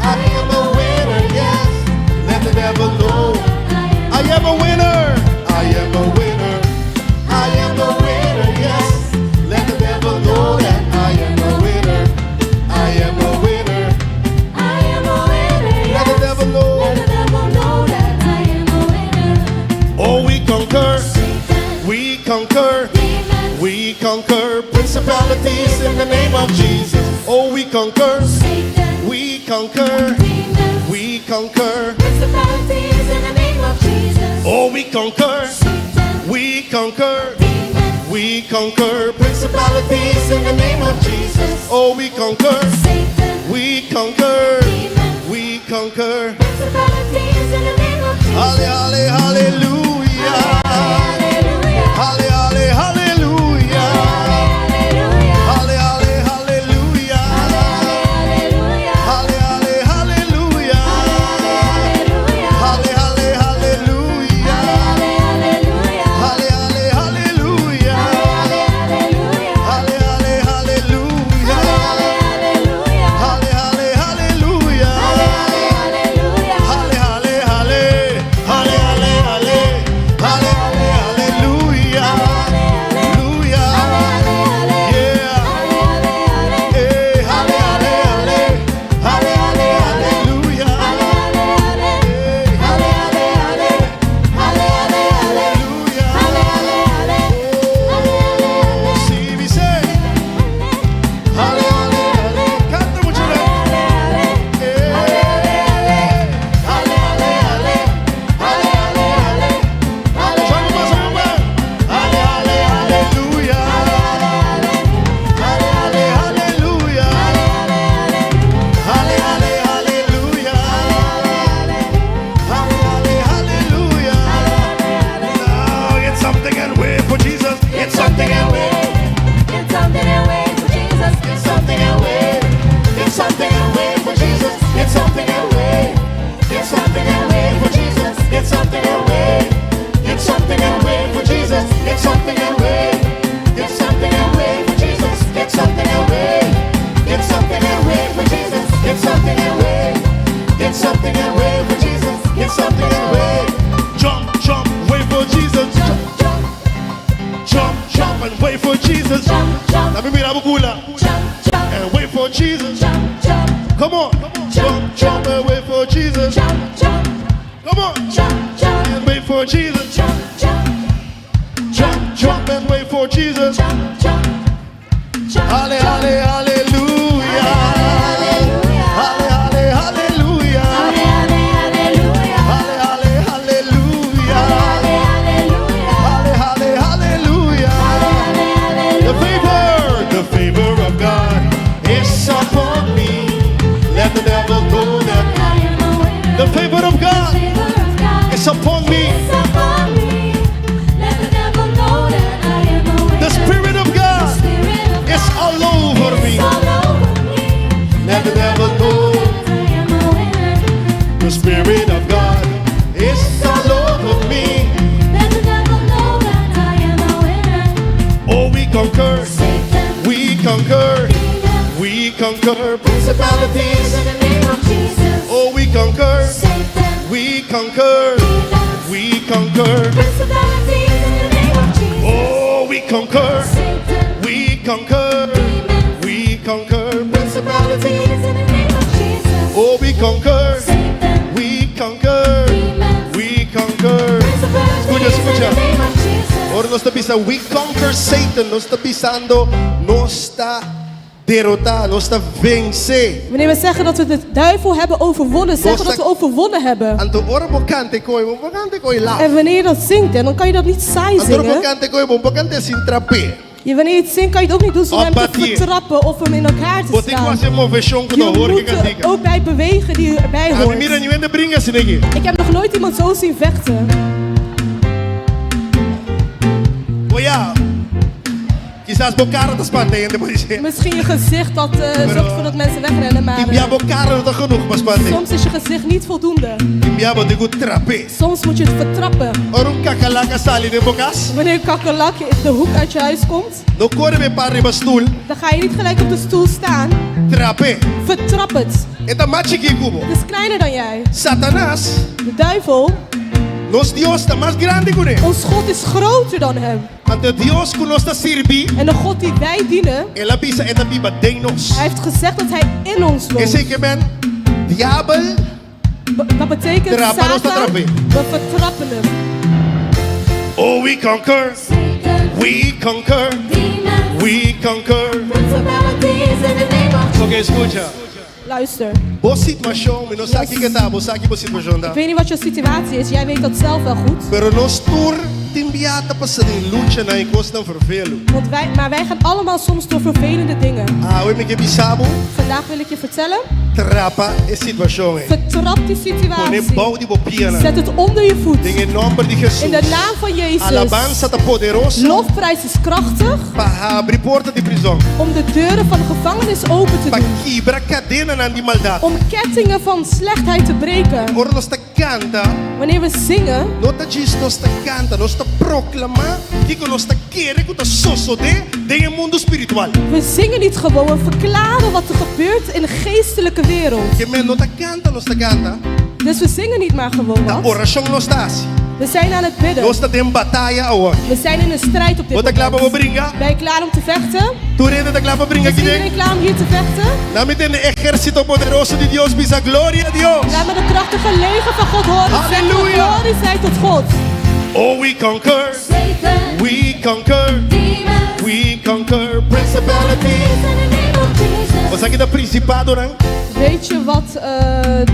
I am a winner. I am a winner, yes. Let the devil know. I am a winner. I am a winner. I am a winner, yes. Let the devil know that I am a winner. I am a winner. I am a winner, Let the yes. devil know. Let the devil know that I am a winner. Oh, we conquer. Satan, We conquer. demons, We conquer principalities in the name of Jesus. Oh, we conquer. Satan, We conquer. demons, We conquer. principalities in the name of Jesus. Oh, we conquer. Satan, We conquer. demons. We conquer principalities in the name of Jesus. Oh, we conquer. Satan, We conquer. Demons. We conquer. principalities in the name of Jesus. Halle, halle, hallelujah. Hallelujah. Halle, halle, hallelujah. Hallelujah. Halle, halle, hallelujah. Hallelujah. Halle, halle, hallelujah. Hallelujah. Halle, halle, hallelujah. Hallelujah. Halle, halle, hallelujah. Hallelujah. Halle, halle, hallelujah. Hallelujah. Halle, halle, hallelujah. Hallelujah. Halle, halle, halle. Halle, halle, halle. Halle, halle, hallelujah. Hallelujah. Yeah. Hey, halle, halle, halle. Halle, halle, hallelujah. Hey, halle, halle, halle. Hallelujah. Oh, sí, dice. Halle, halle, halle. Canta mucho, ¿no? Eh. Halle, halle, halle. Halle, halle, halle. Algo más, algo más. Halle, halle, aleluya. Halle, halle, aleluya. Halle, halle, aleluya. Halle, halle, aleluya. Now get something and wait for Jesus. Get something and wait. Get something and wait for Jesus. Get something and wait. Get something and wait for Jesus. Get something and wait. Get something and wait for Jesus. Get something and wait. Get something and wait for Jesus. Get something and wait. Get something and wait for Jesus. Get something and wait. Get something and wait for Jesus. Get something and wait. Get something and wait for Jesus. Get something and wait. Jump, jump, wait for Jesus. Jump, Jump, jump, jump and wait for Jesus. jump, jump, Let me mira bukula jump, jump, and wait for Jesus. jump, jump, Come on, jump, jump and wait for Jesus. jump, jump, Come on, jump, jump, and wait for Jesus. jump, jump, Jump, jump and wait for Jesus. jump, jump, jump. Halle, halle, hallelujah. Hallelujah. Halle, halle, hallelujah. Hallelujah. Halle, halle, hallelujah. Hallelujah. Halle, halle, hallelujah. The favor of God is upon me. Let the devil know that I am a winner. the favor of God Favor of God is upon me. is upon me. Let the devil know that I am a winner. The Spirit of God Spirit of is God all over me. is all over me. Let the devil know that I am a winner. the Spirit of God is all over me. Let the devil know that I am a winner. Oh, we conquer, Satan, we conquer, demons, we conquer principalities. in the name of Jesus. Oh, we conquer, Satan, we conquer, demons, we conquer. principalities in the name of Jesus. Oh, we conquer, Satan, we conquer, demons, we conquer principalities. principalities in the name of Jesus. Oh, we conquer, Satan, we conquer, demons, we conquer. principalities Escucha, escucha. in the name of Jesus. Ora nos ta bisa, we conquer Satan. Nos ta bisando, nos ta derotá, nos ta vense. Wanneer we zeggen dat we de duivel hebben overwonnen, zeggen dat we overwonnen hebben. Anto ora bo kanta koi, bo kanta koi laf. En wanneer je dat zingt, hè, dan kan je dat niet saai Anto ora zingen. bo kanta koi, bo kanta sin trap'é. Je, wanneer je het zingt, kan je het ook niet doen zonder hem te Of batié. vertrappen of hem in elkaar te Bo tin ku slaan. hasi moveshon ku Je no hoor moet ku er kantika. ook bij bewegen die erbij Ami hoort. mira niun hende bringa asina aki. Ik heb nog nooit iemand zo zien vechten. Oh ja. Kisas bo kara ta spanta hende por bisa. Misschien je gezicht dat zorgt ervoor dat mensen wegrennen, maar Tin bia bo kara no ta genoeg pa spanta. soms is je gezicht niet voldoende. Tin bia bo tin ku trap'é. Soms moet je het vertrappen. Ora un kakalaka sali den bo kas. Wanneer een kakkerlak in de hoek uit je huis komt, No kore bai para riba stul. dan ga je niet gelijk op de stoel staan. Trap'é. Vertrap het. E ta mas chikí ku bo. Het is kleiner dan jij. Satanas, De duivel, nos Dios ta mas grandi ku ne. ons God is groter dan hem. Anto Dios ku nos ta sirbi, En de God die wij dienen, el a bisa e ta biba den nos. hij heeft gezegd dat hij in ons woont. Esei ke men, diabel, Dat betekent Trapa, nos ta Satan, trap'é. we vertrappen hem. Oh, we conquer, Satan, we conquer, demons, we conquer. principalities in the name of Oké, skucha. Luister, Bo situashon, mi no sa kiko ta, bo sa ki bo situashon ta. ik weet niet wat je situatie is, jij weet dat zelf wel goed. Pero nos tur tin bia ta pasa den luchanan i kosnan ferfelu. Want wij, maar wij gaan allemaal soms door vervelende dingen. Awe mi ke bisa bo. Vandaag wil ik je vertellen. Trapa e situashon ei. Vertrap die Pone situatie. bou di bo pianan. Zet het onder je voet. Den e nòmber di Hesus. In de naam van Jezus. Alabansa ta poderoso. Lofprijs is krachtig. Pa habri porta di prizòn. Om de deuren van de gevangenis open te Pa doen. kibra kadenanan di maldat. Om kettingen van slechtheid te breken. Ora nos ta kanta. Wanneer we zingen. No ta djis nos ta kanta, nos ta proklamá kiko nos ta kere ku ta sosodé den e mundu spiritual. We zingen niet gewoon, we verklaren wat er gebeurt in de geestelijke wereld. Ke men no ta kanta nos ta kanta. Dus we zingen niet maar gewoon Ta wat. orashon nos ta hasi. We zijn aan het bidden. Nos ta den bataya awor. We zijn in een strijd op dit Bo ta kla pa bo moment. bringa? Ben je klaar om te vechten? Tur hende ta kla pa bringa Is aki den? iedereen klaar om hier te vechten? Laat mi tende ehérsito poderoso di Dios bisa Gloria a Dios! Laat me de krachtige leger van God horen zeggen, Halleluja! Glorie zij tot God. Oh, we conquer. Satan, We conquer. demons, We conquer principalities. in the name of Jesus. Bo sa ki ta principadonan? Weet je wat eh,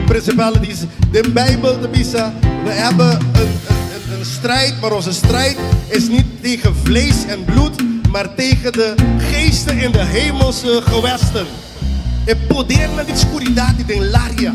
Principalities. De Bijbel ta bisa, we hebben een, een, een, een strijd, maar onze strijd is niet tegen vlees en bloed, maar tegen de geesten in de hemelse gewesten. E podernan di skuridat di den laria.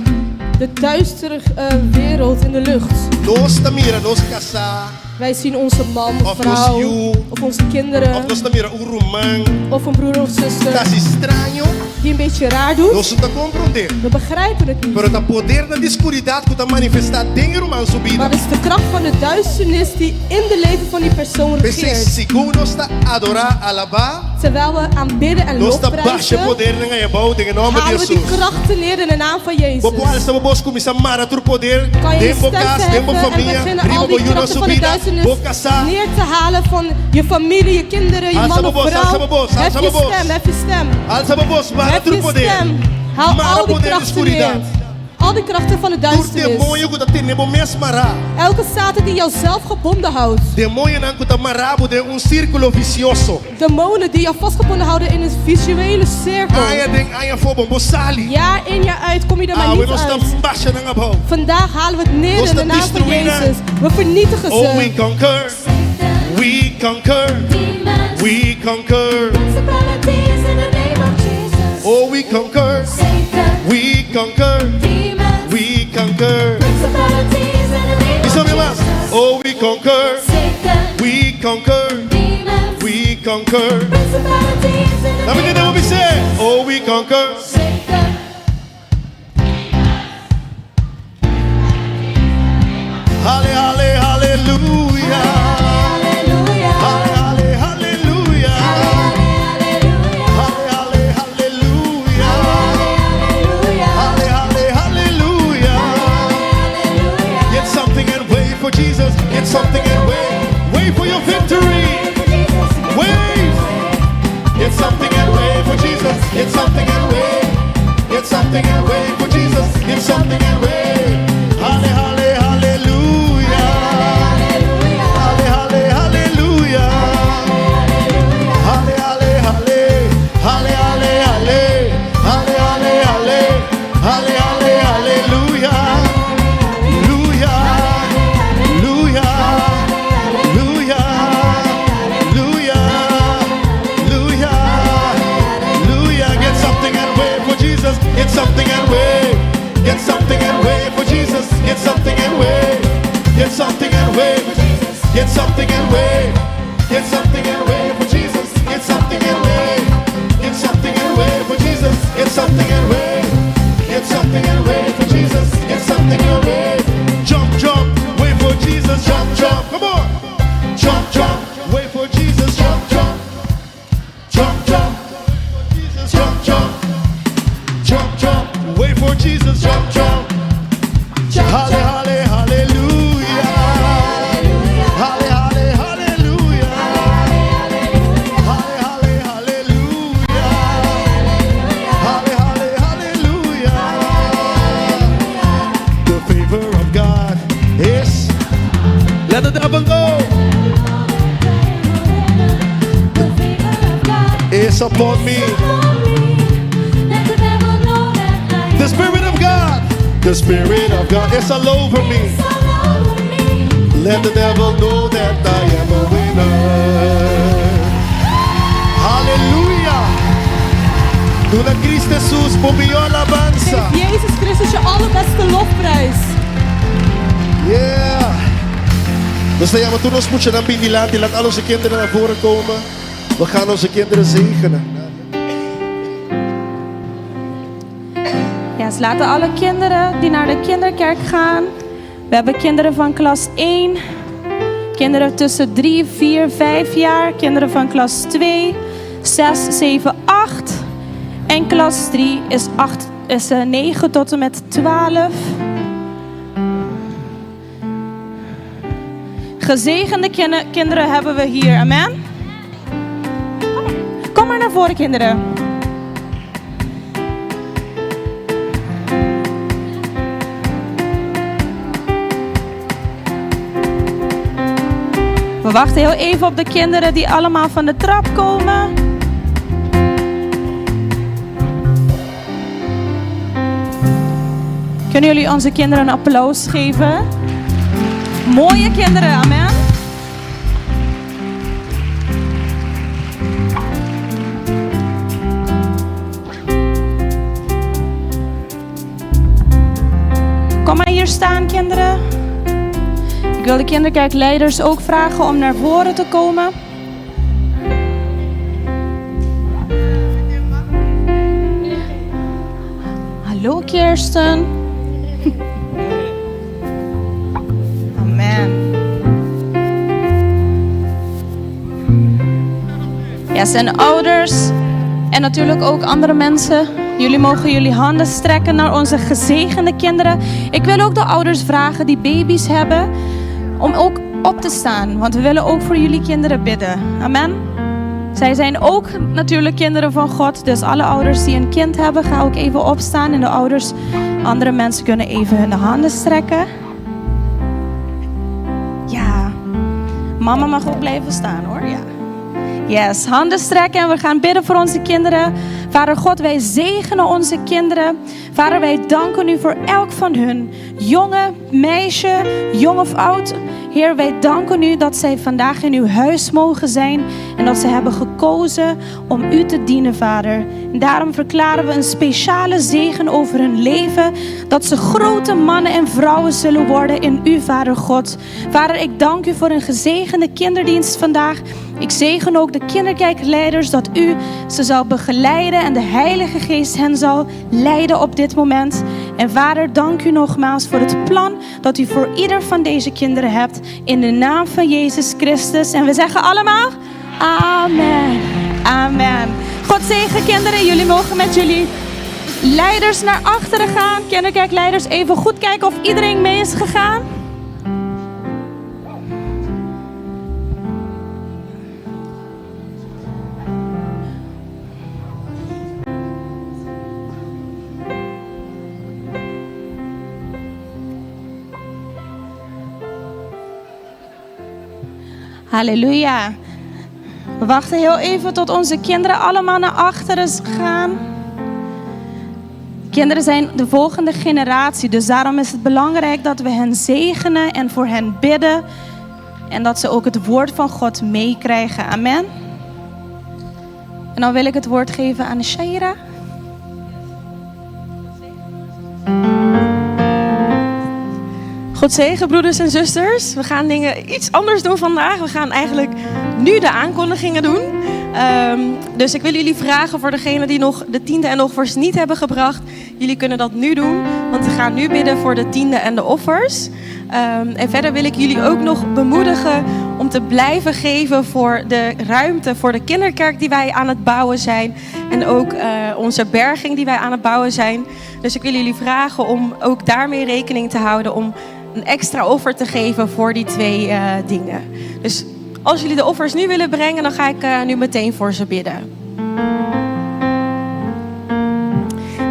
De duistere eh, wereld in de lucht. Nos ta mira nos kasá. Wij zien onze man of Of nos vrouw, yu. of onze kinderen, Of nos ta mira un ruman. of een broer of zuster Ta hasi straño. die een beetje raar doet. Nos no ta komprondé. We begrijpen het niet. Pero ta podernan di skuridat ku ta manifestá den e ruman su bida. Maar het is de kracht van de duisternis die in de leven van die persoon P'esei, regeert. segun nos ta adorá, alabá, Terwijl we aanbidden en nos ta basha lofprijzen, podernan ei abou den e nòmber di halen we die Hesus. krachten neer in de naam van Jezus. Bo por alsa bo bos kuminsá mara tur poder Kan je je den bo stem kas, den bo verheffen en famia, beginnen riba al bo die yunan krachten su van de bida, duisternis bo kasá. neer te halen van je familie, je kinderen, je Alsa man bo of bos, vrouw. alsa bo bos, Hef alsa je bo bos. stem, hef je stem. Alsa bo bos, mara Hef tur je poder. stem. Haal Mara al die poder di krachten skuridat. neer. Al die krachten van de Tur duisternis. demoño ku ta tene bo mes mará. Elke Satan die jouzelf gebonden houdt. Demoñonan ku ta mará bo den un sírkulo visioso. Demonen die jou vastgebonden houden in een visuele cirkel. Aña den, aña afó, bo no por sali. Jaar in jaar uit kom je er maar Awe niet nos ta uit. basha nan abou. Vandaag halen we het neer Nos in ta de naam van destruí nan. Jezus. We vernietigen Oh, we ze. conquer. We conquer. Demons, We conquer. principalities in the name of Jesus. Oh, we conquer. Satan, We conquer. demons, We conquer. principalities in the name Bisa of mi mas. Jesus. Oh, we conquer. Satan, We conquer. demons, We conquer. principalities in the Laat me name tende of bo bis'é. Jesus. Oh, we conquer. Satan. Hale, hale, haleluya. Hallelujah. Hale, hale, haleluya. Hallelujah. Hale, hale, haleluya. Hallelujah. Hale, hale, haleluya. Hallelujah. Get something and wait for Jesus. Get something and wait. Wait for your victory. Wait. Get something and wait for Jesus. Get something and wait. Get something and wait for Jesus. Get something and wait. Halle, halle, hallelujah. Halle, halle, hallelujah. Halle, halle, halle. Halle, halle, halle. Halle, halle, halle. Halle, halle, hallelujah. Hallelujah. Hallelujah. Hallelujah. Hallelujah. Hallelujah. Hallelujah. Get something and wait for Jesus. Get something and wait. Get something and wait for Jesus. Get something and wait. Get something and wait. Get something and wait. Get something and wait for Jesus. Get something and wait. Get something and wait for Jesus. Get something and wait. Get something and wait for Jesus. Get something and wait. Jump, jump, wait for Jesus. Jump, jump. Come on. Jump, jump, wait for Jesus. Jump, jump. Jump, jump. Jesus. Jump, jump. Jump, jump. Wait for Jesus. Jump, jump. Halle, halle, hallelujah. Halle, halle, hallelujah. Halle, halle, hallelujah. Halle, halle, hallelujah. The favor of God is. Let the devil go. The favor of God Is upon me. upon me. Let the devil know that I The Spirit of God. The Spirit of God is all over me. is all over me. Let the devil know that I am a winner. Hallelujah. Duna Cristo Jesus bo mihó alabansa. Geef Jezus Christus je allerbeste lofprijs. Yeah. Nos ta yama tur nos muchanan bin dilanti. Laat al onze kinderen naar voren komen. We gaan onze kinderen zegenen. Yes, laten alle kinderen die naar de kinderkerk gaan. We hebben kinderen van klas 1, kinderen tussen 3, 4, 5 jaar, kinderen van klas 2, 6, 7, 8. En klas 3 is, 8, is 9 tot en met 12. Gezegende kinderen hebben we hier, amen. Kom maar naar voren, kinderen. We wachten heel even op de kinderen die allemaal van de trap komen. Kunnen jullie onze kinderen een applaus geven? Mooie kinderen, amen. Kom maar hier staan, kinderen. Ik wil de kinderkerkleiders ook vragen om naar voren te komen. Hallo Kirsten. Amen. Yes, en ouders en natuurlijk ook andere mensen. Jullie mogen jullie handen strekken naar onze gezegende kinderen. Ik wil ook de ouders vragen die baby's hebben om ook op te staan. Want we willen ook voor jullie kinderen bidden. Amen. Zij zijn ook natuurlijk kinderen van God. Dus alle ouders die een kind hebben, ga ook even opstaan. En de ouders, andere mensen kunnen even hun handen strekken. Ja, mama mag ook blijven staan hoor. Ja. Yes, handen strekken en we gaan bidden voor onze kinderen. Vader God, wij zegenen onze kinderen. Vader, wij danken u voor elk van hun. Jonge, meisje, jong of oud. Heer, wij danken u dat zij vandaag in uw huis mogen zijn en dat ze hebben gekozen om u te dienen, Vader. En daarom verklaren we een speciale zegen over hun leven, dat ze grote mannen en vrouwen zullen worden in u, Vader God. Vader, ik dank u voor een gezegende kinderdienst vandaag. Ik zegen ook de kinderkerkleiders dat u ze zal begeleiden en de Heilige Geest hen zal leiden op dit moment. En Vader, dank u nogmaals voor het plan dat u voor ieder van deze kinderen hebt. In de naam van Jezus Christus. En we zeggen allemaal, amen. Amen. God zegen kinderen, jullie mogen met jullie leiders naar achteren gaan. Kinderkerkleiders, even goed kijken of iedereen mee is gegaan. Halleluja. We wachten heel even tot onze kinderen allemaal naar achteren gaan. Kinderen zijn de volgende generatie, dus daarom is het belangrijk dat we hen zegenen en voor hen bidden. En dat ze ook het woord van God meekrijgen. Amen. En dan wil ik het woord geven aan Shaira. God zegen, broeders en zusters. We gaan dingen iets anders doen vandaag. We gaan eigenlijk nu de aankondigingen doen. Dus ik wil jullie vragen voor degenen die nog de tiende en de offers niet hebben gebracht. Jullie kunnen dat nu doen, want we gaan nu bidden voor de tiende en de offers. En verder wil ik jullie ook nog bemoedigen om te blijven geven voor de ruimte voor de kinderkerk die wij aan het bouwen zijn. En ook onze berging die wij aan het bouwen zijn. Dus ik wil jullie vragen om ook daarmee rekening te houden om een extra offer te geven voor die twee dingen. Dus als jullie de offers nu willen brengen, dan ga ik nu meteen voor ze bidden.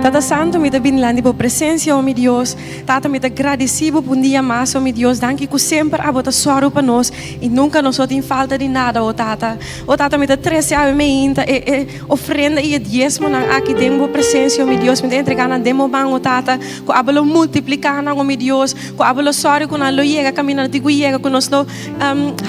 Tata Santu, mi ta bini lan di bo presensia, o mi Dios. Tata, mi ta gradisí bo pa un dia mas, o mi Dios. Danki ku semper abo ta sòru pa nos i nunka nos no tin falta di nada, o Tata. O Tata, mi ta trese awe meinta e e ofrenda i e diesmonan aki den bo presensia, o mi Dios. Mi ta entregá nan den bo man, o Tata, ku abo lo multipliká nan, o mi Dios, ku abo lo sòru ku nan lo yega kaminda nan tin ku yega, ku nos lo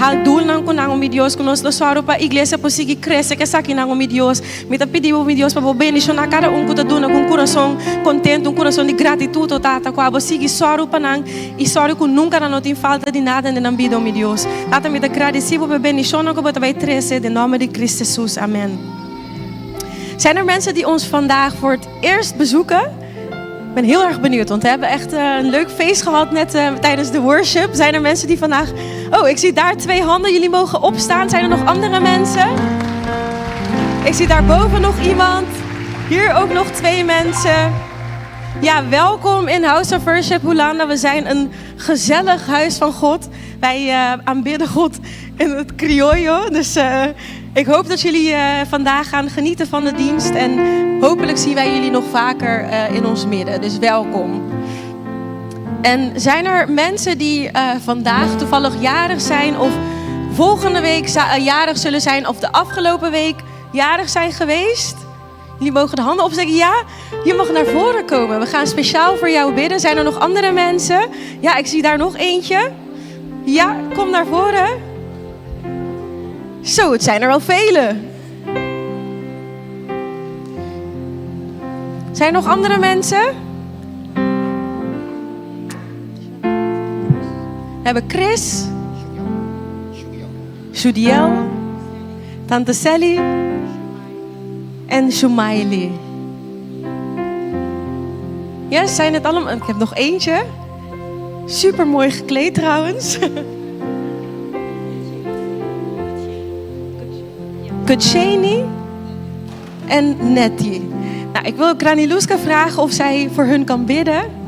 hal dulnan ku nan, o mi Dios, ku nos lo sòru pa iglesia por sigui krese ku esakinan, o mi Dios. Mi ta pidi bo, mi Dios, pa bo bendishoná kada un ku ta duna ku un kurason kontentu, un kurason di gratitut, o Tata, ku abo sigui sòru pa nan i sòru ku nunka nan no tin falta di nada den nan bida, o mi Dios. Tata, mi ta gradisí bo pa e bendishonnan ku bo ta bai trese den nòmber di Kristu Hesus. Amen. Zijn er mensen die ons vandaag voor het eerst bezoeken? Ik ben heel erg benieuwd, want we hebben echt eh, een leuk feest gehad net eh, tijdens de worship. Zijn er mensen die vandaag. Oh, ik zie daar twee handen. Jullie mogen opstaan. Zijn er nog andere mensen? Ik zie daarboven nog iemand. Hier ook nog twee mensen. Ja, welkom in House of Worship Hulanda. We zijn een gezellig huis van God. Wij uh, aanbidden God in het Criollo. Dus ik hoop dat jullie uh, vandaag gaan genieten van de dienst. En hopelijk zien wij jullie nog vaker uh, in ons midden. Dus welkom. En zijn er mensen die uh, vandaag toevallig jarig zijn of volgende week jarig zullen zijn of de afgelopen week jarig zijn geweest? Jullie mogen de handen opsteken. Ja, je mag naar voren komen. We gaan speciaal voor jou bidden. Zijn er nog andere mensen? Ja, ik zie daar nog eentje. Ja, kom naar voren. Zo, het zijn er al vele. Zijn er nog andere mensen? We hebben Chris. Judiel. Tante Sally. En Shumaili. Ja, zijn het allemaal? Ik heb nog eentje. Super mooi gekleed trouwens. Kutsheni en Nettie. Nou, ik wil Graniluska vragen of zij voor hun kan bidden.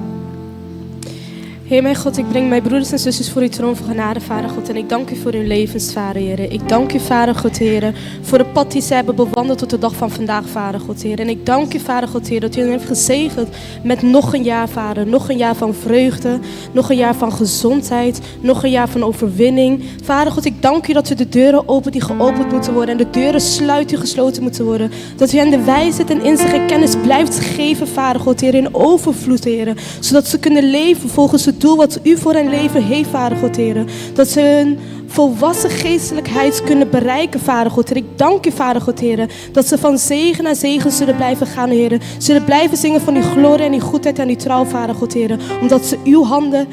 Heer mijn God, ik breng mijn broeders en zusters voor uw troon van genade, Vader God. En ik dank u voor hun levens, Vader Heer. Ik dank u, Vader God, Heer, voor het pad die zij hebben bewandeld tot de dag van vandaag, Vader God, Heer. En ik dank u, Vader God, Heer, dat u hen heeft gezegend met nog een jaar, Vader. Nog een jaar van vreugde, nog een jaar van gezondheid, nog een jaar van overwinning. Vader God, ik dank u dat u de deuren opent die geopend moeten worden. En de deuren sluit die gesloten moeten worden. Dat u hen de wijsheid en inzicht en kennis blijft geven, Vader God, Heer, in overvloed, Heer. Zodat ze kunnen leven volgens het doel wat u voor hen leven heeft, Vader God, Heer. Dat ze hun volwassen geestelijkheid kunnen bereiken, Vader God. Heer. Ik dank u, Vader God, Heer, dat ze van zegen naar zegen zullen blijven gaan, Heer. Zullen blijven zingen van uw glorie en uw goedheid en uw trouw, Vader God, Heer. Omdat ze uw handen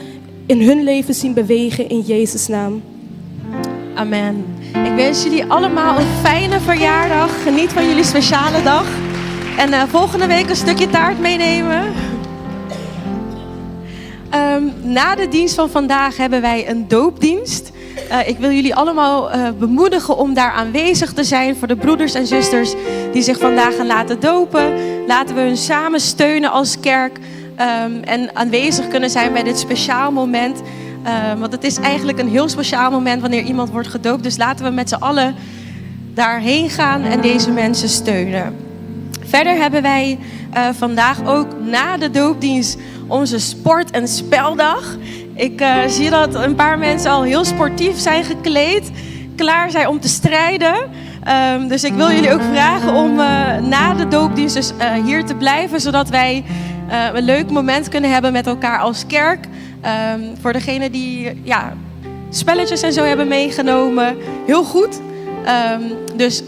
in hun leven zien bewegen in Jezus' naam. Amen. Ik wens jullie allemaal een fijne verjaardag. Geniet van jullie speciale dag. En uh, volgende week een stukje taart meenemen. Um, na de dienst van vandaag hebben wij een doopdienst. Uh, ik wil jullie allemaal uh, bemoedigen om daar aanwezig te zijn voor de broeders en zusters die zich vandaag gaan laten dopen. Laten we hun samen steunen als kerk um, en aanwezig kunnen zijn bij dit speciaal moment. Uh, want het is eigenlijk een heel speciaal moment wanneer iemand wordt gedoopt. Dus laten we met z'n allen daarheen gaan en deze mensen steunen. Verder hebben wij uh, vandaag ook na de doopdienst onze sport- en speldag. Ik uh, zie dat een paar mensen al heel sportief zijn gekleed, klaar zijn om te strijden. Um, dus ik wil jullie ook vragen om uh, na de doopdienst dus, hier te blijven, zodat wij een leuk moment kunnen hebben met elkaar als kerk. Um, voor degenen die ja, spelletjes en zo hebben meegenomen, heel goed. Um, dus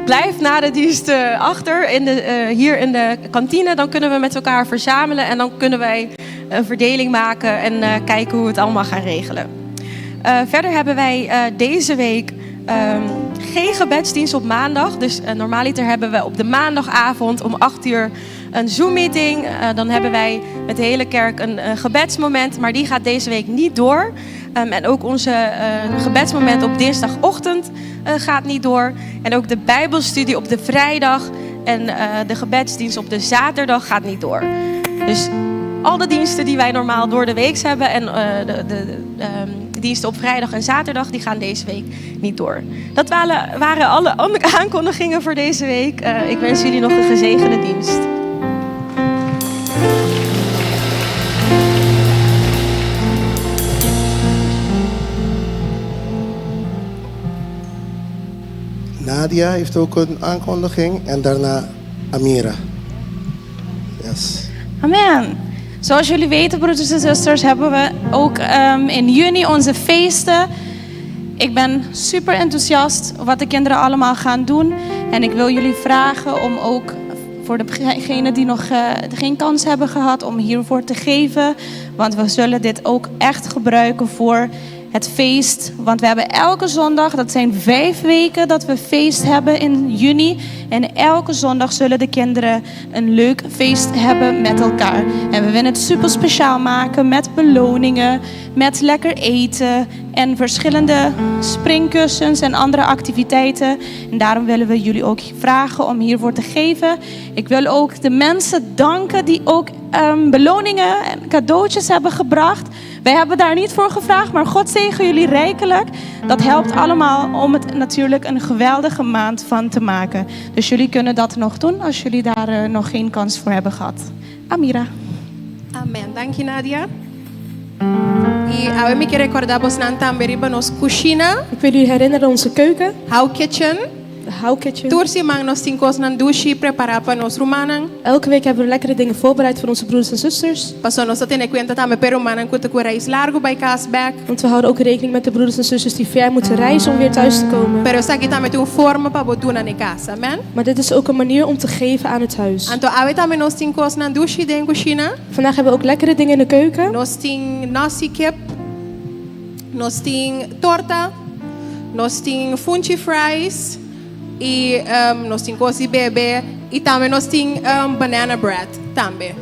blijf na de dienst achter in de, uh, hier in de kantine. Dan kunnen we met elkaar verzamelen en dan kunnen wij een verdeling maken en uh, kijken hoe we het allemaal gaan regelen. Verder hebben wij deze week um, geen gebedsdienst op maandag. Dus normaliter hebben we op de maandagavond om 8 uur een Zoom-meeting. Dan hebben wij met de hele kerk een, een gebedsmoment, maar die gaat deze week niet door. Um, en ook onze uh, gebedsmoment op dinsdagochtend uh, gaat niet door. En ook de Bijbelstudie op de vrijdag en uh, de gebedsdienst op de zaterdag gaat niet door. Dus al de diensten die wij normaal door de week hebben en de, de, de um, diensten op vrijdag en zaterdag, die gaan deze week niet door. Dat waren, waren alle aankondigingen voor deze week. Ik wens jullie nog een gezegende dienst. Nadia heeft ook een aankondiging en daarna Amira. Yes. Amen. Zoals jullie weten, broeders en zusters, hebben we ook um, in juni onze feesten. Ik ben super enthousiast wat de kinderen allemaal gaan doen. En ik wil jullie vragen om ook voor degenen die nog uh, geen kans hebben gehad, om hiervoor te geven. Want we zullen dit ook echt gebruiken voor het feest. Want we hebben elke zondag, dat zijn vijf weken dat we feest hebben in juni. En elke zondag zullen de kinderen een leuk feest hebben met elkaar. En we willen het super speciaal maken met beloningen, met lekker eten en verschillende springkussens en andere activiteiten. En daarom willen we jullie ook vragen om hiervoor te geven. Ik wil ook de mensen danken die ook um, beloningen en cadeautjes hebben gebracht. Wij hebben daar niet voor gevraagd, maar God zegen jullie rijkelijk. Dat helpt allemaal om het natuurlijk een geweldige maand van te maken. Dus jullie kunnen dat nog doen als jullie daar uh, nog geen kans voor hebben gehad. Amira. Amen. Dank je Nadia. I awe mi ke rekordá bosnan tambe riba nos kushina. Ik wil jullie herinneren onze keuken. How Kitchen. De How Kitchen. Tur siman nos tin kosnan dushi prepará pa nos rumannan. Elke week hebben we lekkere dingen voorbereid voor onze broeders en zusters. Paso nos ta tene kuenta tambe pa e rumannan ku ta ku reis largu bai kas bèk. Want we houden ook rekening met de broeders en zusters die ver moeten reizen om weer thuis te komen. Pero esaki tambe ta un forma pa bo duna na e kas. Amen. Maar dit is ook een manier om te geven aan het huis. Anto awe tambe nos tin kosnan dushi den kushina. Vandaag hebben we ook lekkere dingen in de keuken. Nos tin nasi kip, nos tin torta, nos tin funchi fries y um, nos tin cos di bebe y tambe nos tin um, banana bread tambe.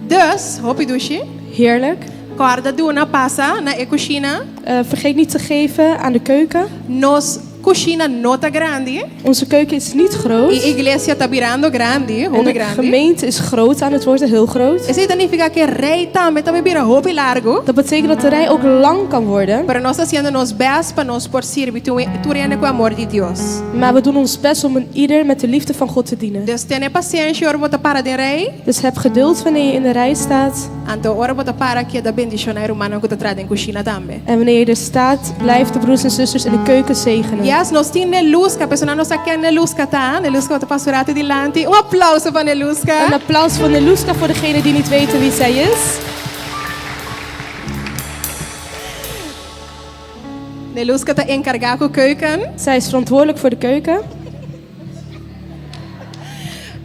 Dus, hopi dushi. Heerlijk. Corda duna pasa na e cushina. Uh, vergeet niet te geven aan de keuken. Nos Kushina no ta grandi. Onze keuken is niet groot. E iglesia ta birando grandi, En hopi de grandi. gemeente is groot aan het worden, heel groot. Esei ta nifiká ku e rei tambe ta bira hopi largu. Dat betekent dat de rij ook lang kan worden. Pero nos ta hasiendo nos bèst pa nos por sirbi tur hende ku amor di Dios. Maar we doen ons best om een ieder met de liefde van God te dienen. Dus tene pasenshi ora bo ta para den rei. Dus heb geduld wanneer je in de rij staat. Anto ora bo ta para keda bendishoná e rumannan ku ta traha den kushina tambe. En wanneer je er staat, blijf de broers en zusters in de keuken zegenen. Yes, nos tin Neluska. Personanan no sa ken Neluska ta. Neluska bo ta pasa un ratu dilanti. Un aplauso pa Neluska. Een applaus voor Neluska voor degenen die niet weten wie zij is. Neluska ta enkargá ku keuken. Zij is verantwoordelijk voor de keuken.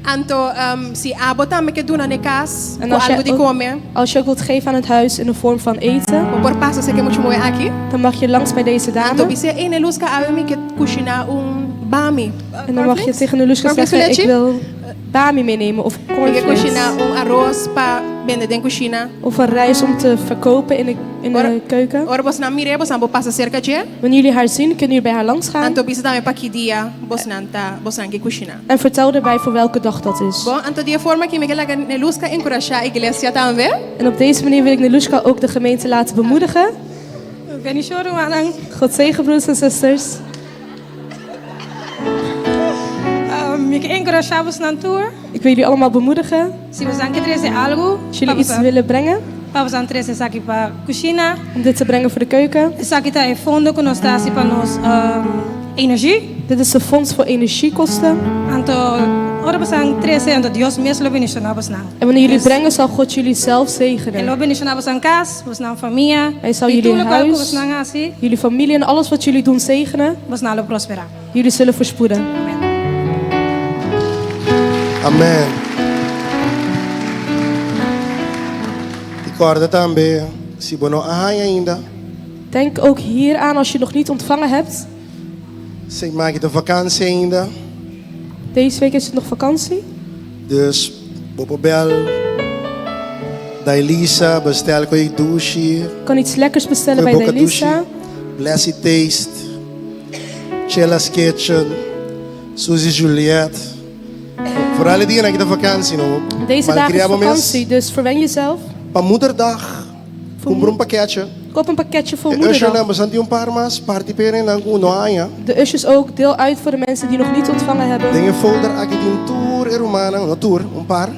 Anto um, si abo tambe ke duna na e kas En ku als algu jij di ook, kome, als je ook wilt geven aan het huis in de vorm van eten, bo por pasa esaki muchu mooi aki. dan mag je langs bij deze Anto dame. bis'é, Ey Neluska, awe mi ke kushiná un bami. En dan mag je tegen Neluska Cornflakes zeggen, ik lechi? wil bami meenemen of Mi ke cornflakes. kushiná un aros pa bende den kushina. Of een rijst om te verkopen in de, in de keuken. Ora bosnan mir'é, bosnan por pasa serka dje. Wanneer jullie haar zien, kunnen jullie bij haar langs gaan. Anto bisa tambe pa ki dia bosnan ta bosnan ke kushina. En vertel erbij voor welke dag dat is. Bon, anto di e forma aki mi ke laga Neluska enkurashá iglesia tambe. En op deze manier wil ik Neluska ook de gemeente laten bemoedigen. Bendición, rumannan. God zegen, broers en zusters. Mi ke enkurashá bosnan tur. Ik wil jullie allemaal bemoedigen. Si bosnan ke trese algu, Als jullie iets willen brengen. Pa bosnan trese esaki pa kushina. Om dit te brengen voor de keuken. Esaki ta e fondo ku nos ta hasi pa nos energie. Dit is de fonds voor energiekosten. Anto ora bosnan trese, anto Dios mes lo bendishoná bosnan. En wanneer jullie brengen, zal God jullie zelf zegenen. E lo bendishoná bosnan kas, bosnan famia. Hij zal i jullie tur lokual ku huis, bosnan hasi. jullie familie en alles wat jullie doen zegenen. Bosnan lo prosperá. Jullie zullen voorspoeden. Amen. I kòrda tambe, si bo no a haña ainda. Denk ook hier aan als je nog niet ontvangen hebt. Siman aki ta vakantie ainda. Deze week is het nog vakantie. Dus bo por bel Dailisa, bestel koi dushi. Kan iets lekkers bestellen Koi bij boka Dailisa. dushi. Blessy Taste, Chilla's Kitchen, Suzy Juliet. Vooral e dianan aki ta vakantie no. Deze Maar dagen is cria bo mes. vakantie, dus verwen jezelf. Pa moederdag, kumpra un pakketje. Koop een pakketje voor E ushernan moederdag. bosan tin un par mas, parti p'e nan ku no haña. De ushers ook, deel uit voor de mensen die nog niet ontvangen hebben. Den e folder aki tin tur e rumannan, no tur, un par.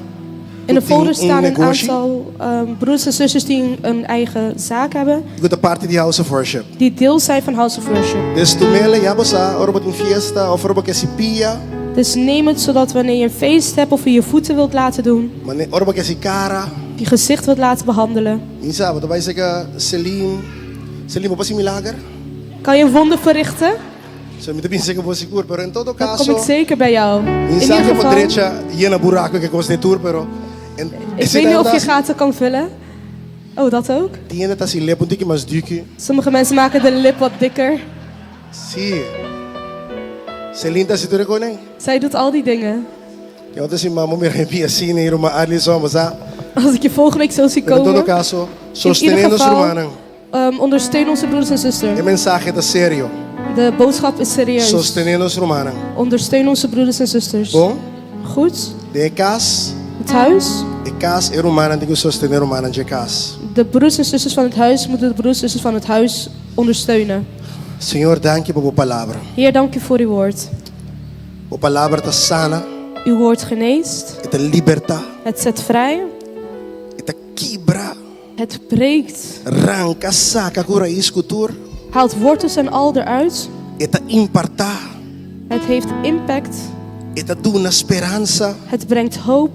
In de ku tin folder un staan een negoshi aantal broeders en zusters die een eigen zaak hebben. I ku ta parti di House of Worship. Die deel zijn van House of Worship. Dus tum'ele, ya bo sa, ora bo tin fiesta òf ora bo ke hasi pia. Dus neem het zodat wanneer je een feest hebt of je je voeten wilt laten doen. Mane ora bo ke hasi kara. Je gezicht wilt laten behandelen. Mi sa, bo ta bai seka Celine. Celine, bo por hasi milager? Kan je een wonder verrichten? So mi ta bin seka bo sigur, pero en todo Dan kaso. kom ik zeker bij jou. Mi In sa ieder ke bo geval. drecha yena buraku ke kos den tur, pero en Ik weet niet of je gaten kan vullen. Oh, dat ook? Tin hende ta hasi lip un tiki mas duki. Sommige mensen maken de lip wat dikker. Si. Celine ta hasi tur e konen. Zij doet al die dingen. Ke otro siman bo mira mi bia asina i ruman Arley so bo sa. Als ik je volgende week zo zie Pero en komen. todo caso, In sostené ieder nos geval, rumannan. ondersteun onze broeders en zusters. E mensahe ta serio. De boodschap is serieus. Sostené nos rumannan. Ondersteun onze broeders en zusters. Bon? Goed? Den e kas. Het huis. E kas, e rumannan tin ku sostené rumannan dje kas. De broeders en zusters van het huis moeten de broeders en zusters van het huis ondersteunen. Señor, danki pa bo palabra. Heer, dank u voor uw woord. Bo palabra ta sana. Uw woord geneest. E ta libertá. Het zet vrij. E ta kibra. Het breekt. Ranka saka ku rais ku tur. Haalt wortels en al eruit. E ta impartá. Het heeft impact. E ta duna speransa. Het brengt hoop.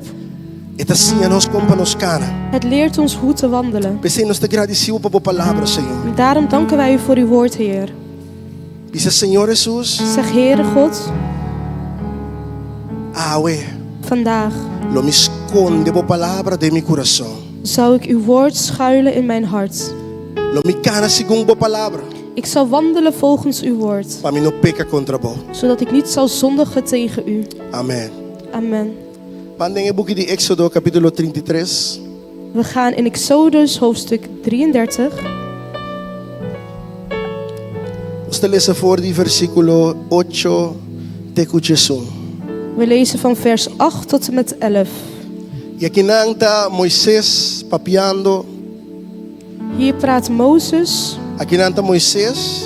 E ta siña nos kon pa nos kana. Het leert ons hoe te wandelen. P'esei nos ta gradisí bo pa bo palabra, Señor. En daarom danken wij u voor uw woord, Heer. Bisa Señor Hesus. Zeg, Heere God. Awe. Vandaag. Lo mi skonde bo palabra den mi kurason. Zou ik uw woord schuilen in mijn hart. Lo mi kana segun bo palabra. Ik zal wandelen volgens uw woord. Pa mi no peka kontra bo. Zodat ik niet zal zondigen tegen u. Amen. Amen. Ban den e buki di Éxodo kapítulo 33. We gaan in Exodus hoofdstuk 33. Nos ta lesa for di versíkulo ocho te ku diesun. We lezen van vers 8 tot en met 11. I akinan ta Moises papiando. Hier praat Mozes. Akinan ta Moises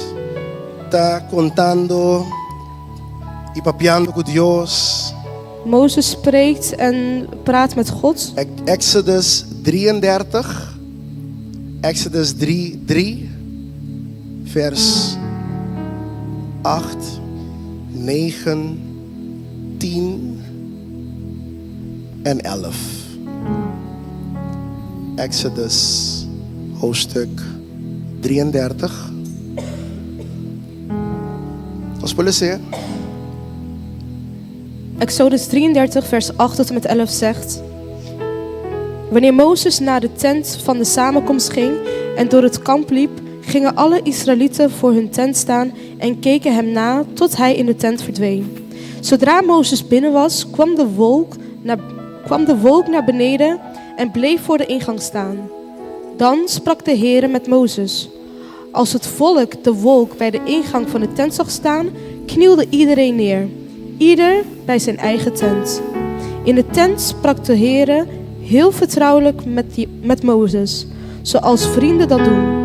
ta kontando i papiando ku Dios. Mozes spreekt en praat met God. Exodus 33, Exodus 3, 3, vers 8, 9, 10 en 11. Exodus hoofdstuk 33. Nos por lesa. Exodus 33, vers 8 tot en met 11 zegt: Wanneer Mozes naar de tent van de samenkomst ging en door het kamp liep, gingen alle Israëlieten voor hun tent staan en keken hem na tot hij in de tent verdween. Zodra Mozes binnen was, kwam de wolk naar, kwam de wolk naar beneden en bleef voor de ingang staan. Dan sprak de Heere met Mozes. Als het volk de wolk bij de ingang van de tent zag staan, knielde iedereen neer, ieder bij zijn eigen tent. In de tent sprak de Heere heel vertrouwelijk met, die, met Mozes, zoals vrienden dat doen.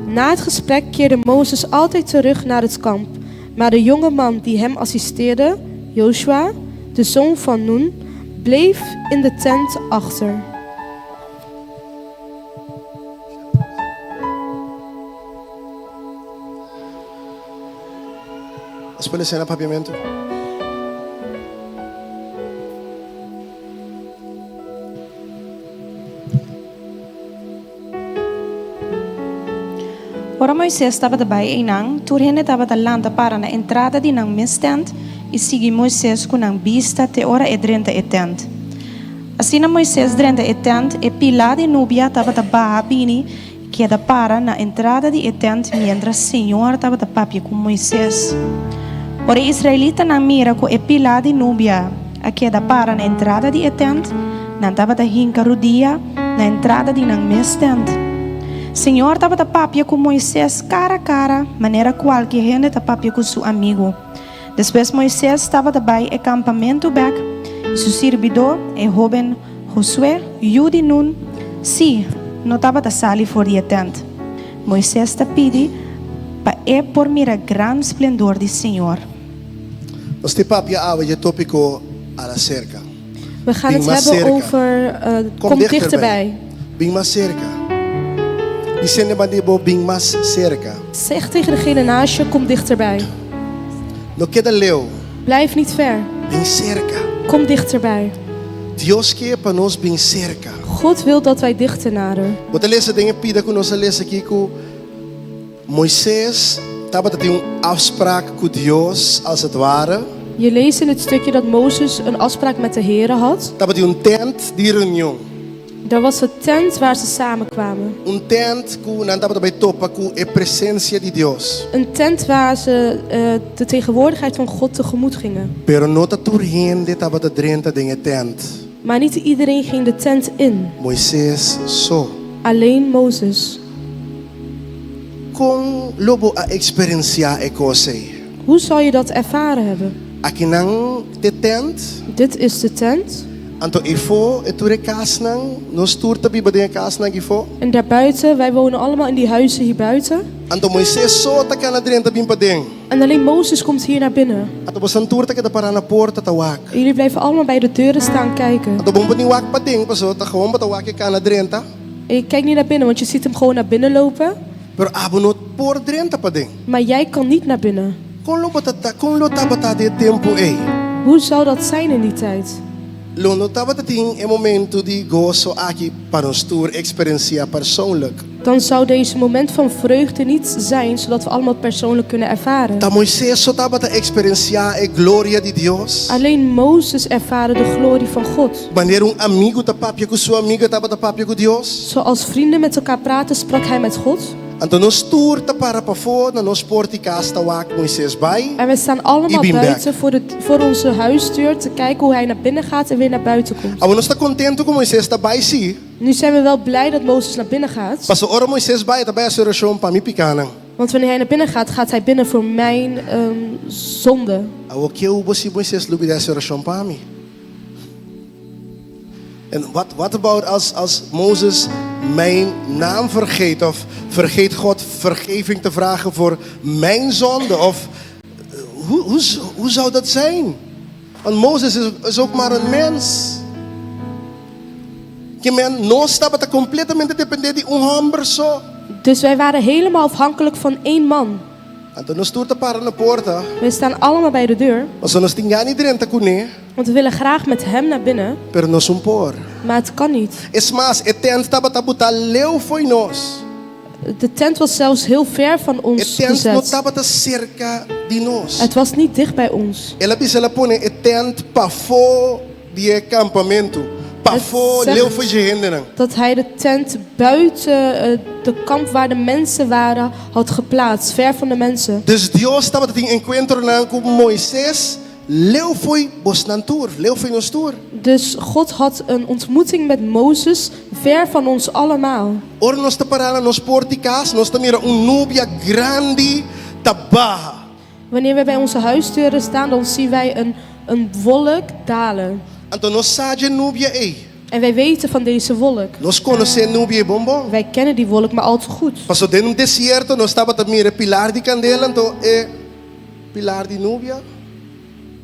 Na het gesprek keerde Mozes altijd terug naar het kamp, maar de jonge man die hem assisteerde, Joshua, de zoon van Nun, bleef in de tent achter. Nos por lesa na papiamento. Ora Moises tabata bai einan, tur hende tabata lanta para na entrada di nan mes tent i sigui Moises ku nan bista te ora e drenta e tent. Asina Moises drenta e tent, e pilá di nubia tabata baha bini i keda para na entrada di e tent miéntras Señor tabata papia ku Moises. Ora e israelitanan mira ku e pilá di nubia a keda para na entrada di e tent, nan tabata hinka rudia na entrada di nan mes tent. Señor tabata papia ku Moises kara kara, manera kualke hende ta papia ku su amigu. Despues Moises tabata bai e kampamentu bèk, i su sirbidó, e hóben Josué, yu di Nun, sí, no tabata sali for di e tènt. Moises ta pidi pa e por mira gran splendor di Señor. Nos te papia awe dje tópiko a la serka. We gaan Bin het mas hebben serka. over eh, Kom, kom dichterbij. dichterbij. Bin mas serka. Bisa hende banda di bo bin mas serka. Zeg tegen degene naast je, kom dichterbij. No keda leu. Blijf niet ver. Bin serka. Kom dichterbij. Dios ke pa nos bin serka. God wil dat wij dichter naderen. Bo ta lesa den e pida ku nos a lesa aki ku Moises tabata tin un afspraak ku Dios, als het ware. Je leest in het stukje dat Mozes een afspraak met de Here had. Tabatin un tent di reunion. Er was een tent waar ze samen kwamen. Un tent ku nan tabata bai topa ku e presensia di Dios. Een tent waar ze eh, de tegenwoordigheid van God tegemoet gingen. Pero no ta tur hende tabata drenta den e tent. Maar niet iedereen ging de tent in. Moises so. Alleen Mozes. Kon lo bo a eksperensiá e kos ei? Hoe zal je dat ervaren hebben? Akinan t'e tent. Dit is de tent. Anto eifó e tur e kasnan, nos tur ta biba den e kasnan akifó. En daarbuiten, wij wonen allemaal in die huizen hier buiten. Anto Moises so ta kana drenta bin paden. En alleen Mozes komt hier naar binnen. Anto bosan tur ta keda pará na porta ta wak. En jullie blijven allemaal bij de deuren staan kijken. Anto bo no por ni wak paden, pasobra ta gewoon bo ta wak e kana drenta. En je kijkt niet naar binnen, want je ziet hem gewoon naar binnen lopen. Pero abo no por drenta paden. Maar jij kan niet naar binnen. Kon lo bo ta ta, kon lo tabata den e tempu ei? Hoe zou dat zijn in die tijd? Lo no tabata tin e momento di goso aki pa nos tur eksperensiá persoonlijk. Dan zou deze moment van vreugde niet zijn, zodat we allemaal persoonlijk kunnen ervaren. Ta Moises so tabata eksperensiá e gloria di Dios. Alleen Mozes ervaren de glorie van God. Manera un amigu ta papia ku su amigu, e tabata papia ku Dios. Zoals vrienden met elkaar praten, sprak hij met God. Anto nos tur ta para pafó na nos port di kas ta wak Moises bai En we staan i allemaal bin bek. buiten voor, de, voor onze huisdeur te kijken hoe hij naar binnen gaat en weer naar buiten komt. Awor nos ta kontentu ku Moises ta bai sí. Nu zijn we wel blij dat Mozes naar binnen gaat. Paso ora Moises bai e ta bai hasi orashon pa mi pikanan. Want wanneer hij naar binnen gaat, gaat hij binnen voor mijn ehm, zonde. Awor ke hubo si Moises lubida hasi orashon pa mi? En wat what about als, als Mozes mijn naam vergeet of vergeet God vergeving te vragen voor mijn zonde? Of eh, hoe, hoe, hoe zou dat zijn? Want Mozes is, is ook maar een mens. Ke men nos tabata completamente depende di un homber so. Dus wij waren helemaal afhankelijk van één man. Anto nos tur ta para na porta. We staan allemaal bij de deur. Pasobra nos tin gana di drenta kuné. Want we willen graag met hem naar binnen. Pero nos un por. Maar het kan niet. Es mas, e tent tabata butá leu fo'i nos. De tent was zelfs heel ver van E ons tent no gezet. tabata serka di nos. Het was niet dicht bij ons. El a bisa el a pone e tent pafó di e kampamentu, pafó Het leu zegt fo'i dje hendenan. Dat hij de tent buiten eh, de kamp waar de mensen waren had geplaatst. Ver van de mensen. Dus Dios tabata tin enkuentronan ku Moises leu fo'i bosnan tur, leu fo'i nos tur. Dus God had een ontmoeting met Mozes ver van ons allemaal. Ora nos ta pará na nos port di kas, nos ta mira un nubia grandi ta baha. Wanneer wij bij onze huisdeuren staan, dan zien wij een, een wolk dalen. Anto nos sa dje nubia ei. En wij weten van deze wolk. Nos konosé e nubia ei bon bon. Wij kennen die wolk maar al te goed. Paso den un desierto nos tabata mira e pilar di kandela, anto e pilar di nubia.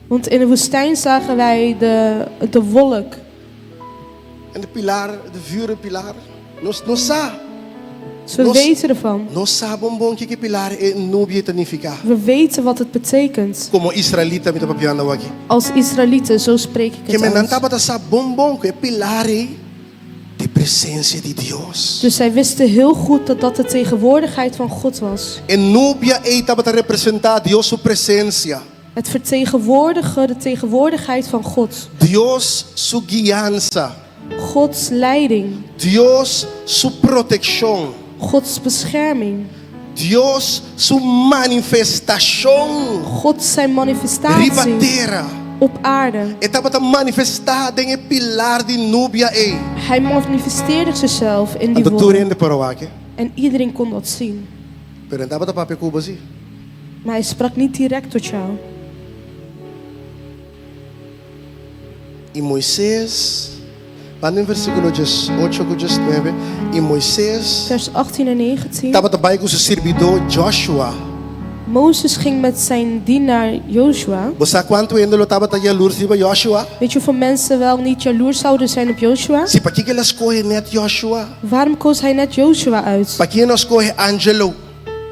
Want in de woestijn zagen wij de, de wolk. En de pilar, de vuren pilar. Nos, nos sa. Dus we Nos- weten ervan. Nos sa bon bon kiko e pilar e nubia ta nifiká. We weten wat het betekent. Komo israelita mi ta papiando awaki. Als Israëlieten, zo spreek ik Ke het men nan uit. tabata sa bon bon ku e pilar ei ta e presensia di Dios. Dus zij wisten heel goed dat dat de tegenwoordigheid van God was. E nubia ei tabata representá Dios su presensia. Het vertegenwoordigen de tegenwoordigheid van God. Dios su guiansa. Gods leiding. Dios su protekshon. Gods bescherming. Dios su manifestashon. God zijn manifestatie. Riba tera. Op aarde. E tabata manifestá den e pilar di nubia ei. Hij manifesteerde zichzelf in die Anto tur wolk. hende por a wak e. En iedereen kon dat zien. Pero e tabata papia ku bo si. Maar hij sprak niet direct tot jou. I Moises, ban den versíkulo djes ocho ku djes nuebe, i Moises Vers 18 en 19. tabata bai ku su sirbidó Joshua. Mozes ging met zijn dienaar Joshua. Bo sa kuantu hende lo tabata yalurs riba Joshua? Weet je hoeveel mensen wel niet jaloers zouden zijn op Joshua? Si, pakiko el a skohe nèt Joshua? Waarom koos hij net Joshua uit? Pakiko e no a skohe Angelo?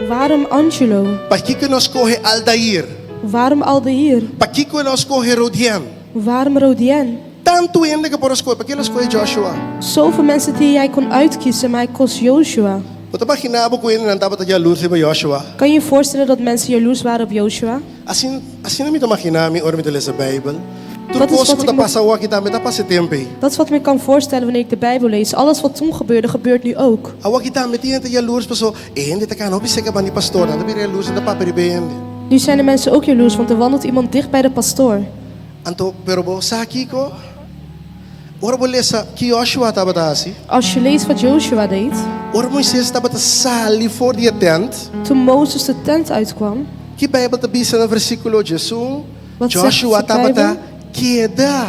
Waarom Angelo? Pakiko e no a skohe Aldair? Waarom Aldair? Pakiko e no a skohe Rodien? Waarom Rodien? Tantu hende ku por a skohe, pakiko el a skohe Joshua? Zoveel mensen die hij kon uitkiezen, maar hij koos Joshua. Bo ta imaginá bo ku hendenan tabata yalurs riba Joshua? Kan je je voorstellen dat mensen jaloers waren op Joshua? Asina, asina mi ta imaginá mi ora mi ta lesa Beibel. Tur Dat is kos wat ku ik ta me- pasa awor tambe ta pasa e tempu ei. Dat is wat ik me kan voorstellen wanneer ik de Bijbel lees. Alles wat toen gebeurde, gebeurt nu ook. Awor tambe tin hende ta yalurs paso e hende ta kana hopi seka banda di pastor, nan ta bira yalurs nan ta papia riba e hende. Nu zijn de mensen ook jaloers, want er wandelt iemand dicht bij de pastoor. Anto, pero bo sa kiko? Ora bo lesa ki Joshua tabata hasi. Als je leest wat Joshua deed. Ora Moises tabata sali for di e tent. Toen Mozes de tent uitkwam. Ki Bijbel ta bisa na versíkulo diesun? Wat zegt Joshua de Bijbel? tabata keda.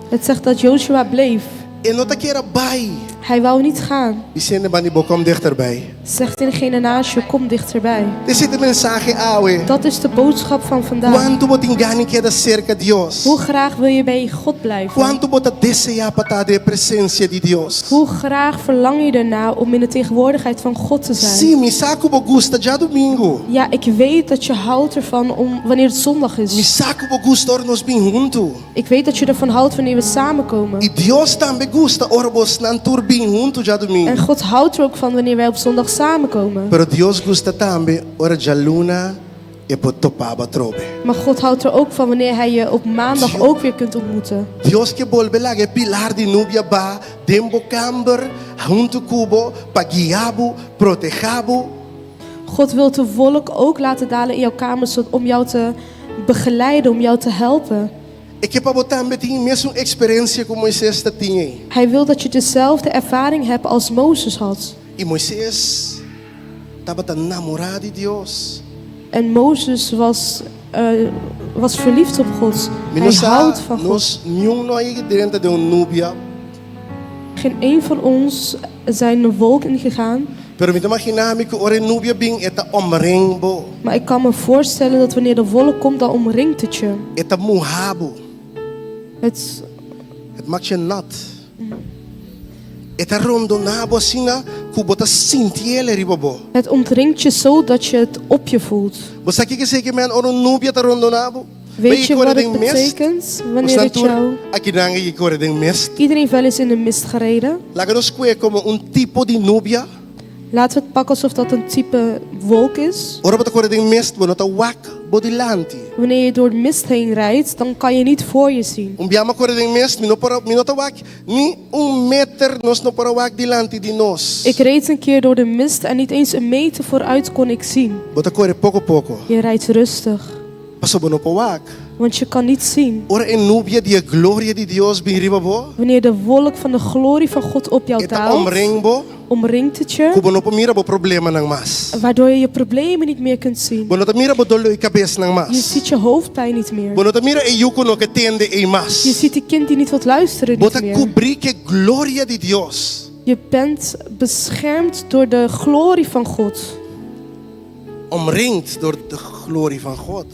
Het zegt dat Joshua bleef. E no ta kier a bai. Hij wou niet gaan. Bisa hende banda di bo kom dichterbij. Zeg tegen degene naast je, kom dichterbij. Esei ta e mensahe awe. Dat is de boodschap van vandaag. Kuantu bo tin gana di keda serka Dios? Hoe graag wil je bij God blijven? Kuantu bo ta deseá pa ta den e presensia di Dios? Hoe graag verlang je ernaar om in de tegenwoordigheid van God te zijn? Sí, mi sa ku bo gusta djadumingu. Ja, ik weet dat je houdt ervan om wanneer het zondag Mi is. sa ku bo gusta ora nos bin huntu. Ik weet dat je ervan houdt wanneer we samenkomen. I Dios tambe gusta ora bosnan tur bin huntu djadumingu. En God houdt er ook van wanneer wij op zondag samenkomen. Pero Dios gusta tambe ora djaluna e por topa bo atrobe. Maar God houdt er ook van wanneer hij je op maandag ook weer kunt ontmoeten. Dios ke bolbe laga e pilar di nubia baha den bo kamber huntu ku bo pa guia bo, proteha bo. God wil de wolk ook laten dalen in jouw kamer zodat om jou te begeleiden, om jou te helpen. E ke pa bo tambe tin e mesun eksperensia ku Moises ta tin ei. Hij wil dat je dezelfde ervaring hebt als Mozes had. I Moises tabata namorá di Dios. En Mozes was, eh, was verliefd op God. Mi Hij no sa, houdt van God. nos niun no a yega drenta den un nubia. Geen een van ons zijn de wolk ingegaan. Pero mi ta imaginá mi ku ora e nubia bin e ta omring bo. Maar ik kan me voorstellen dat wanneer de wolk komt, dan omringt het je. E ta muha bo. Het, Het maakt je nat. E ta rondoná bo asina ku bo ta sinti el riba bo. het omringt je zo dat je het op je voelt. Bo sa kiko esei ke men ora un nubia ta rondoná bo? Weet je wat het betekent wanneer het jou... Akinan a kore den mist. Iedereen heeft wel eens in de mist gereden. Laga nos kue komo un tipo di nubia. Laten we het pakken alsof dat een type wolk is. Ora bo ta kore den mist, bo no ta wak bo dilanti. Wanneer je door de mist heen rijdt, dan kan je niet voor je zien. Un bia m'a kore den mist, mi no por a, mi no ta wak ni un meter, nos no por a wak dilanti di nos. Ik reed een keer door de mist en niet eens een meter vooruit kon ik zien. Bo ta kore poko poko. Je rijdt rustig, Pasobra bo no por wak. want je kan niet zien. Ora e nubia di e gloria di Dios bin riba bo. Wanneer de wolk van de glorie van God op jou E ta daalt, omring bo. omringt het je, Ku bo no por mira bo problemanan mas. waardoor je je problemen niet meer kunt zien. Bo no ta mira bo doló di kabesnan Je mas. ziet je hoofdpijn niet meer. Bo no ta mira e yu ku no ke tende ei mas. Je ziet die kind die niet wilt luisteren Bo niet ta meer. kubrí ku e gloria di Dios. Je bent beschermd door de glorie van God. Omringd door de glorie van God.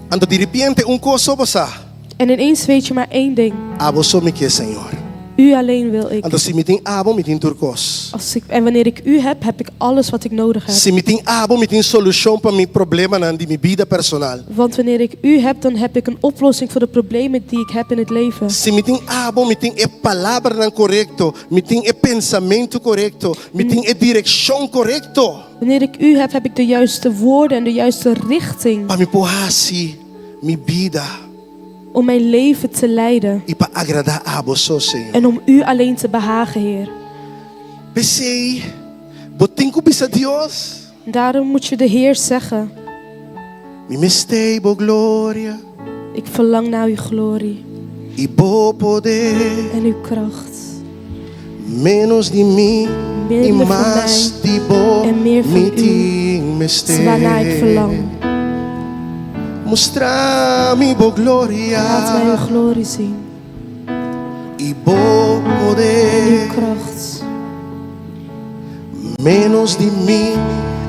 Anto di ripiente un kos so bo sa. En ineens weet je maar één ding. Abo so mi ke, Señor. U alleen wil ik. Anto si mi tin abo, mi tin tur kos. Als ik. En wanneer ik u heb, heb ik alles wat ik nodig heb. Si mi tin abo, mi tin solushon pa mi problemanan di mi bida personal. Want wanneer ik u heb, dan heb ik een oplossing voor de problemen die ik heb in het leven. Si mi tin abo, mi tin e palabranan korekto, mi tin e pensamentu korekto, mi tin e direkshon korekto. Wanneer ik u heb, heb ik de juiste woorden en de juiste richting. Pa mi por hasi mi bida. Om mijn leven te leiden. I pa agradá abo so, Señor. En om u alleen te behagen, Heer. P'esei, bo tin ku bisa Dios. Daarom moet je de Heer zeggen. Mi mester bo gloria. Ik verlang naar uw glorie. I bo poder. En uw kracht. Ménos di mi i Minder van mas mij di bo en meer van mi u tin is mester. waarnaar ik verlang. Mustra mi bo gloria. Laat mij uw glorie zien. I bo poder. En uw kracht. Menos di mi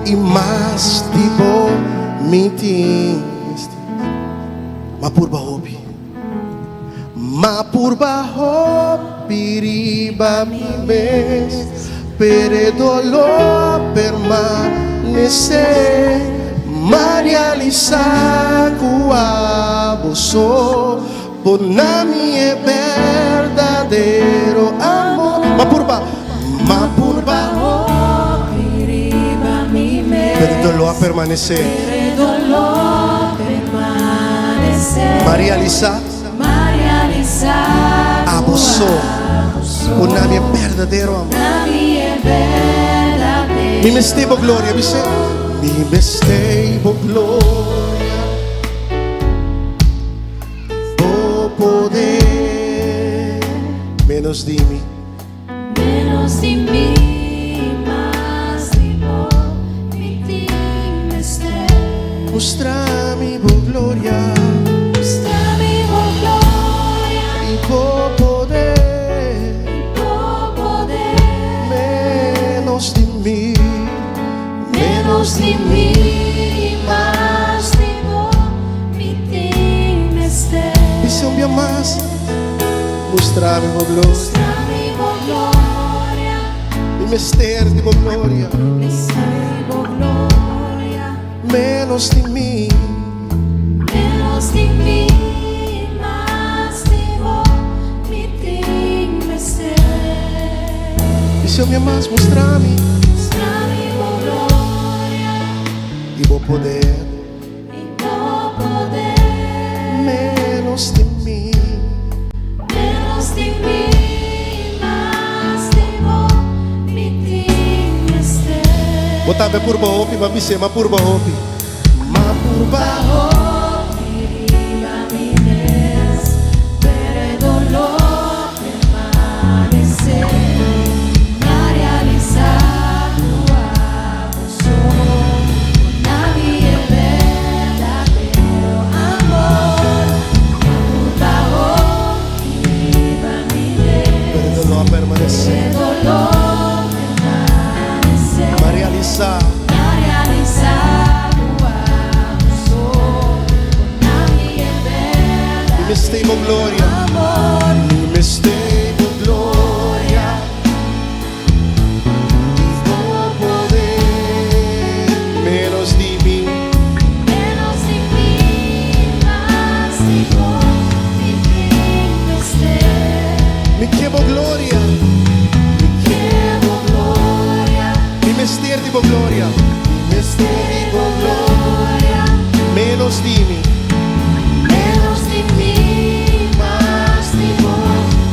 i mas di bo mi tin mester. M'a purba hopi. M'a purba hopi riba mi mes, pero e doló a permanesé. M'a realisá ku abo so Bo na mi e berdadero amor. M'a purba, m'a purba. Hopi riba mi mes. Pero e doló a permanesé. Pero e doló a permanesé. M'a realisá. M'a realisá. Abo so. Abo so. Bo na mi e berdadero amor. Na mi e berdadero Mi mester bo gloria, bis'é. Mi mester bo gloria. Bo poder menos di mi. Menos di mi, mas di bo mi tin mester. Mustra mi bo gloria. Mustra mi bo gloria. I bo poder. I bo poder. Menos di mi. Menos di mi, mas di bo mi tin mester. Bisa un bia mas, mustra mi bo gloria. Mustra mi bo gloria. Mi mester di bo gloria. Mester di bo gloria. Menos di mi. Menos di mi, mas di bo mi tin mester. Bisa un bia mas, mustra mi. Mustra mi bo gloria. I bo poder. I bo poder. Menos di mi. Menos di mi, mas di bo mi tin mester. Bo tambe purba hopi, m'a bis'é, m'a purba hopi. M'a purba hopi riba mi mes, pero e dolor permanesé. M'a realisá ku abo so na mi e berdadero amor. M'a purba hopi riba mi mes, Pero e dolor permanesé. e dolor permanesé. M'a realisá. M'a realisá ku abo so na mi e Mi mester bo gloria. amor. Mi mester bo gloria. I bo poder. Menos di mi. Menos di mi, mas di bo mi tin mester. Mi ke bo gloria. Mi Ke bo gloria. Mi mester di bo gloria. Mi mester di bo gloria. Menos di mi. Menos di mi, mas di bo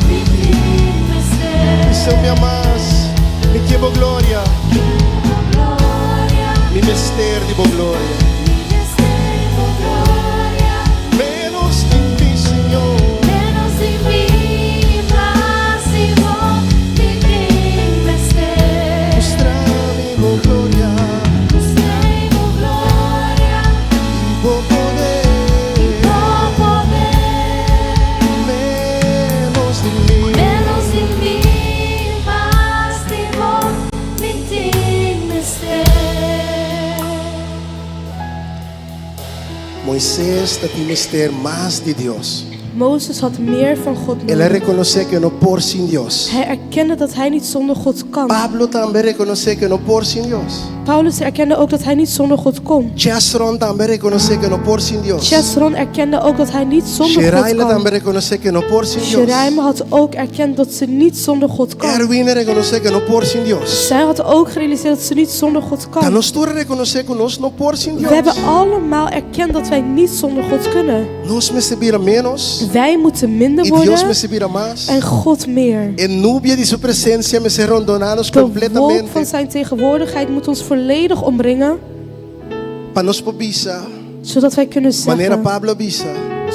mi tin mester. Bisa un bia mas. Mi ke bo gloria. Ke bo gloria. Mi mester di bo gloria. Mi mester di bo gloria. Menos di mi, Señor. Menos di mi, mas di bo mi tin mester. Mustra mi bo gloria. Mustra mi bo gloria. I bo poder. I bo poder. Menos di mi. Menos di mi, mas di bo mi tin mester. Moises tatin mester mas di Dios. Mozes had meer van God El a nodig. rekonosé ku e no por sin Dios. Hij erkende dat hij niet zonder God kan. Pablo tambe a rekonosé ku e no por sin Dios. Paulus erkende ook dat hij niet zonder God kon. Chesron tambe a rekonosé ku e no por sin Dios. Chesron erkende ook dat hij niet zonder God Sheraila kan. tambe a rekonosé ku e no por sin Dios. Sheraima had ook erkend dat ze niet zonder God kan. Erwin a rekonosé ku e no por sin Dios. Zij had ook gerealiseerd dat ze niet zonder God Ta kan. nos tur a rekonosé ku nos no por sin We Dios. hebben allemaal erkend dat wij niet zonder God kunnen. Nos mester bira ménos Wij moeten minder i Dios worden mester bira mas. en God meer. E nubia di su presensia mester rondoná nos De wolk kompletamente. van zijn tegenwoordigheid moet ons volledig omringen. Pa nos por bisa. Zodat wij kunnen Manera zeggen, Pablo a bisa.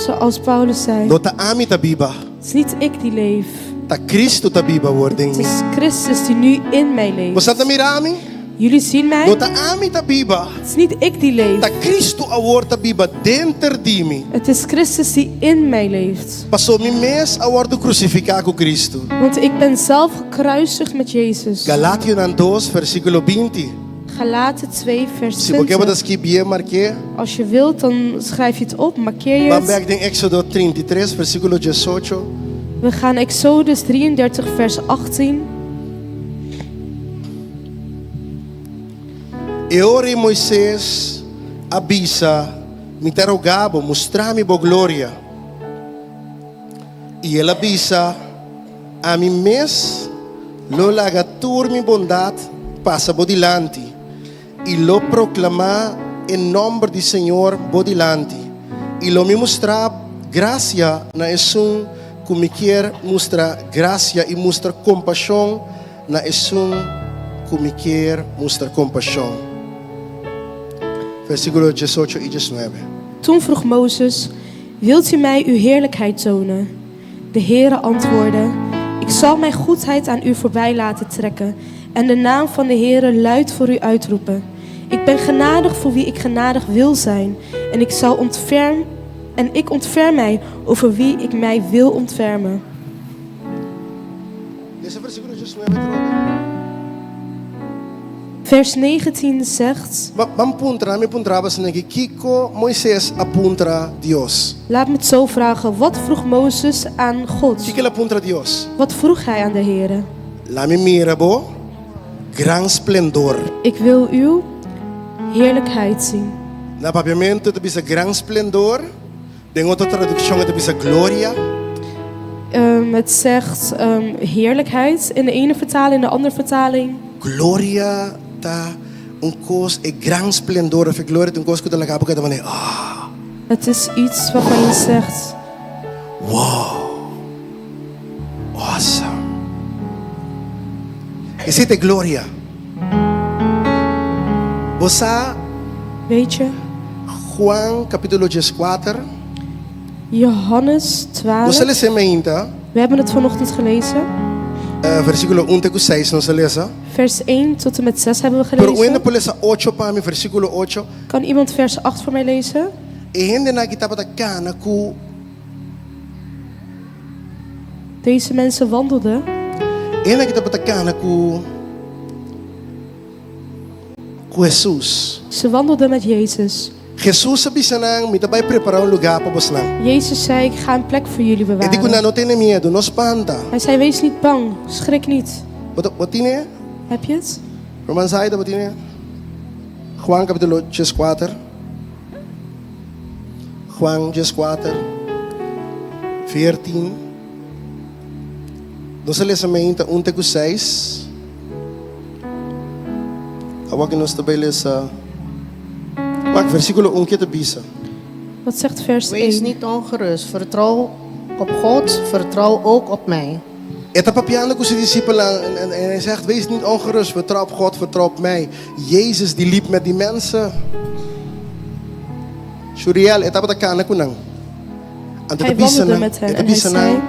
zoals Paulus zei. No ta ami ta biba. Het is niet ik die leef. Ta Cristo ta biba awor den Het mi. is Christus die nu in mij Bo leeft. ta mira mi? Jullie zien mij. No ta ami ta biba. Het is niet ik die leef. Ta Cristo awor ta biba denter di mi. Het is Christus die in mij leeft. Paso mi mes a wordo crucifica cu Cristo. Want ik ben zelf gekruisigd met Jezus. Galationan dos, versiculo 20. Galaten 2, vers Si bo ke bo ta 20. skibié, mark'é. Als je wilt, dan schrijf je het op, markeer je Ban het. bek den Éxodo 33, versículo 18. We gaan Exodus 33, vers 18. E ora ei Moises a bisa, Mi ta roga bo, mustra mi bo gloria. I el a bisa, Ami mes lo laga tur mi bondat pasa bo dilanti, i lo proklamá e nòmber di Señor bo dilanti, i lo mi mustra grasia na esun ku mi kier mustra grasia i mustra kompashon na esun ku mi kier mustra kompashon. Versíkulo 18 i 19. Toen vroeg Mozes, Wilt u mij uw heerlijkheid tonen? De Heere antwoordde, Ik zal mijn goedheid aan u voorbij laten trekken en de naam van de Heere luid voor u uitroepen. Ik ben genadig voor wie ik genadig wil zijn en ik zal ontferm en ik ontferm mij over wie ik mij wil ontfermen. Lesa versíkulo 19 atrobe. Vers 19 zegt. Ban puntra, mi puntra bo asina aki, Kiko Moises a puntra Dios? Laat me het zo vragen, wat vroeg Mozes aan God? Kiko el a puntra Dios? Wat vroeg hij aan de Heere? La mi mira bo gran splendor. Ik wil uw heerlijkheid zien. Na papiamentu ta bisa gran splendor, den otro tradukshon e ta bisa gloria. Het zegt heerlijkheid in de ene vertaling, in de andere vertaling. Gloria ta un kos, e gran splendor of e gloria ta un kos ku ta laga bo keda manera, ah. Het is iets waarvan je zegt. Wow! Awesome! Esei ta e gloria. Bo sa. Weet je. Juan capítulo 14. Johannes Nos a 12. lesa mainta. We hebben het vanochtend gelezen. Versículo un te ku seis nos a lesa. Vers 1 tot en met 6 hebben we Pero un hende gelezen. por lesa ocho pa mi, versículo ocho. Kan iemand vers 8 voor mij lezen? E hendenan aki tabata kana ku. Deze mensen wandelden. E hendenan aki tabata kana ku ku Hesus. Ze wandelden met Jezus. Hesus a bisa nan, Mi ta bai prepará un lugá pa bosnan. Jezus zei, Ik ga een plek voor jullie E di ku nan, bewaren. No tene miedu, no spanta. Hij zei, Wees niet bang, schrik niet. Bo ta, bo tine? Heb je het? Roman Zaida, bo tine? Juan capítulo 14. Juan 14, 14. Nos a lesa meinta un te ku seis. Awor ku nos ta bai lesa. Wak, versíkulo un ke ta bisa. Wat zegt vers Wees 1? niet ongerust, vertrouw op God, vertrouw ook op mij. E ta papiando ku su disipelnan en, en, en hij zegt, wees niet ongerust, vertrouw op God, vertrouw op mij. Jezus die liep met die mensen. Shuriel, e tabata kana ku nan. Anto e ta Hij bisa wandelde nan, met hen e ta en hij bisa nan, zei,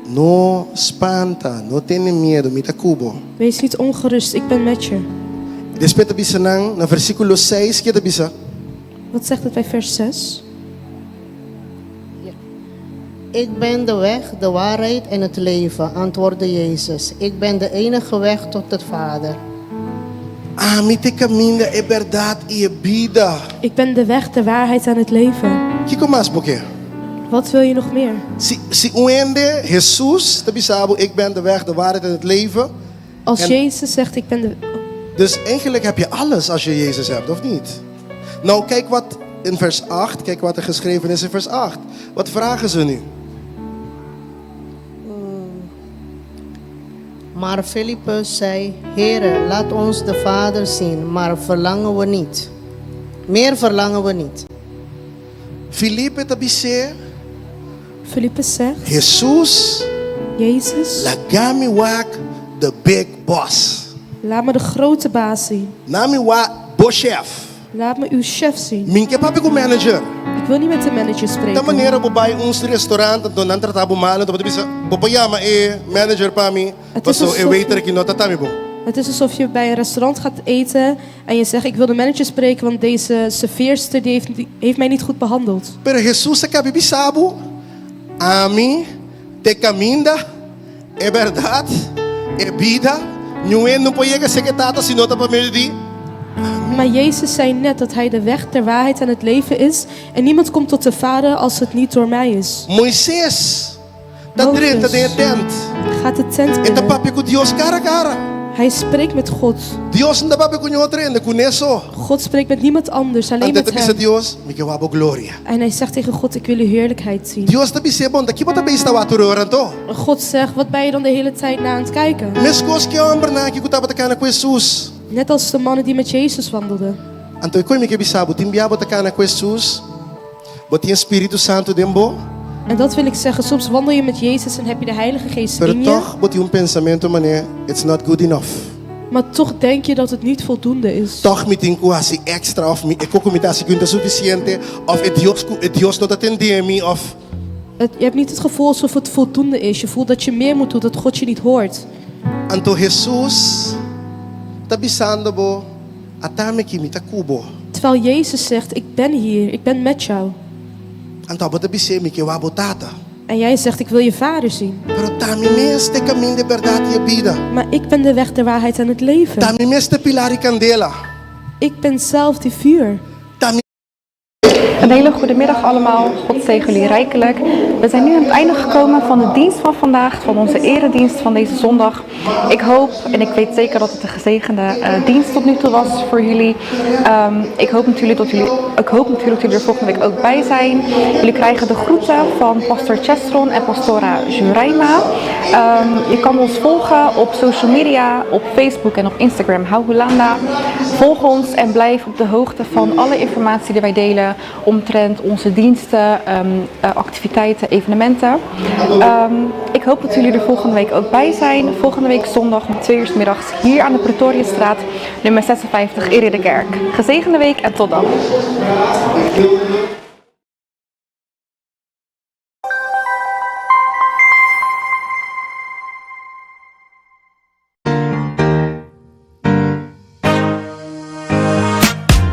No spanta, no tene miedo, mi ta ku bo. Wees niet ongerust, ik ben met je. Despues ta bisa nan, na versíkulo seis, ke ta bisa? Wat zegt het bij vers 6? Ik ben de weg, de waarheid en het leven, antwoordde Jezus. Ik ben de enige weg tot de Vader. Ami ta e kaminda, e bèrdat i e bida. Ik ben de weg, de waarheid en het leven. Kiko mas bo ke? Wat wil je nog meer? Si, si un hende, Hesus, ta bisa bo, Ik ben de weg, de waarheid en het leven. Als En Jezus zegt, ik ben de. Dus eigenlijk heb je alles als je Jezus hebt, of niet? Nou, kijk wat in vers 8, kijk wat er geschreven is in vers 8. Wat vragen ze nu? Maar Filippus zei, Heere, laat ons de Vader zien, maar verlangen we niet. Meer verlangen we niet. Filipe ta bis'é. Filippus zegt. Hesus. Jezus. Laga mi wak de big boss. Laat me de grote baas zien. Na mi wak bo chef. Laat me uw chef zien. Mi n'ke papia ku manager. Ik wil niet met de manager Ta spreken. manera bo bai un restaurant anto nan trata bo mal anto bo ta bisa bo por yama e manager pa mi Het is paso e alsof waiter je aki no ta trata mi bon. Het is alsof je bij een restaurant gaat eten en je zegt ik wil de manager spreken, want deze serveerster die heeft, die heeft mij niet goed behandeld. Pero Hesus a kaba di bisa bo, Ami ta e kaminda, e bèrdat, e bida, niun hende no por yega serka e Tata si no ta pa medio di Ami. Maar Jezus zei net dat hij de weg, der waarheid en het leven is en niemand komt tot de Vader als het niet door mij is. Moises ta drenta den e tent. Gaat de tent E ta binnen. papia ku Dios kara kara. Hij spreekt met God. Dios no ta papia ku niun otro hende, ku n'e so. God spreekt met niemand anders, alleen Anto e met ta bisa hem. Dios, Mi ke wak bo gloria. En hij zegt tegen God, ik wil uw heerlijkheid zien. Dios ta bis'é, Bon, ta ki bo ta bezig ta wak tur ora anto? God zegt, wat ben je dan de hele tijd na aan het kijken? Meskos ku e hòmbernan aki ku tabata kana ku Hesus. Net als de mannen die met Jezus wandelden. Anto e koe mi ke bisa bo, tin bia bo ta kana ku Hesus, bo tin e Spiritu Santu den bo. En dat wil ik zeggen, soms wandel je met Jezus en heb je de Heilige Geest Pero in je. tòg bo tin un pensamentu manera, It's not good enough. Maar toch denk je dat het niet voldoende is. Tòg mi tin ku hasi èkstra òf mi e koko mi ta hasi ku no ta sufisiente òf e Dios ku e Dios no ta tendé mi òf. Het, je hebt niet het gevoel alsof het voldoende is. Je voelt dat je meer moet doen, dat God je niet hoort. Anto Hesus ta bisando bo, Ata mi aki, mi ta ku bo. Terwijl Jezus zegt, ik ben hier, ik ben met jou. Anto abo ta bis'é, Mi ke wak bo Tata. En jij zegt, ik wil je Vader zien. Pero ta mi mes ta e kaminda, e bèrdat i e bida. Maar ik ben de weg, de waarheid en het leven. Ta mi mes ta e pilar i kandela. Ik ben zelf die vuur. Ta mi. Een hele goede middag allemaal. God zegen jullie rijkelijk. We zijn nu aan het einde gekomen van de dienst van vandaag, van onze eredienst van deze zondag. Ik hoop en ik weet zeker dat het een gezegende eh, dienst tot nu toe was voor jullie. Ehm, ik, hoop natuurlijk dat jullie ik hoop natuurlijk dat jullie er volgende week ook bij zijn. Jullie krijgen de groeten van pastor Chestron en pastora Juraima. Ehm, je kan ons volgen op social media, op Facebook en op Instagram, Hou Hulanda. Volg ons en blijf op de hoogte van alle informatie die wij delen omtrent onze diensten, ehm, eh, activiteiten, evenementen. Ehm, ik hoop dat jullie er volgende week ook bij zijn. Volgende week zondag om 2 uur 's middags hier aan de Pretoriusstraat, nummer 56 in Ridderkerk. Gezegende week en tot dan.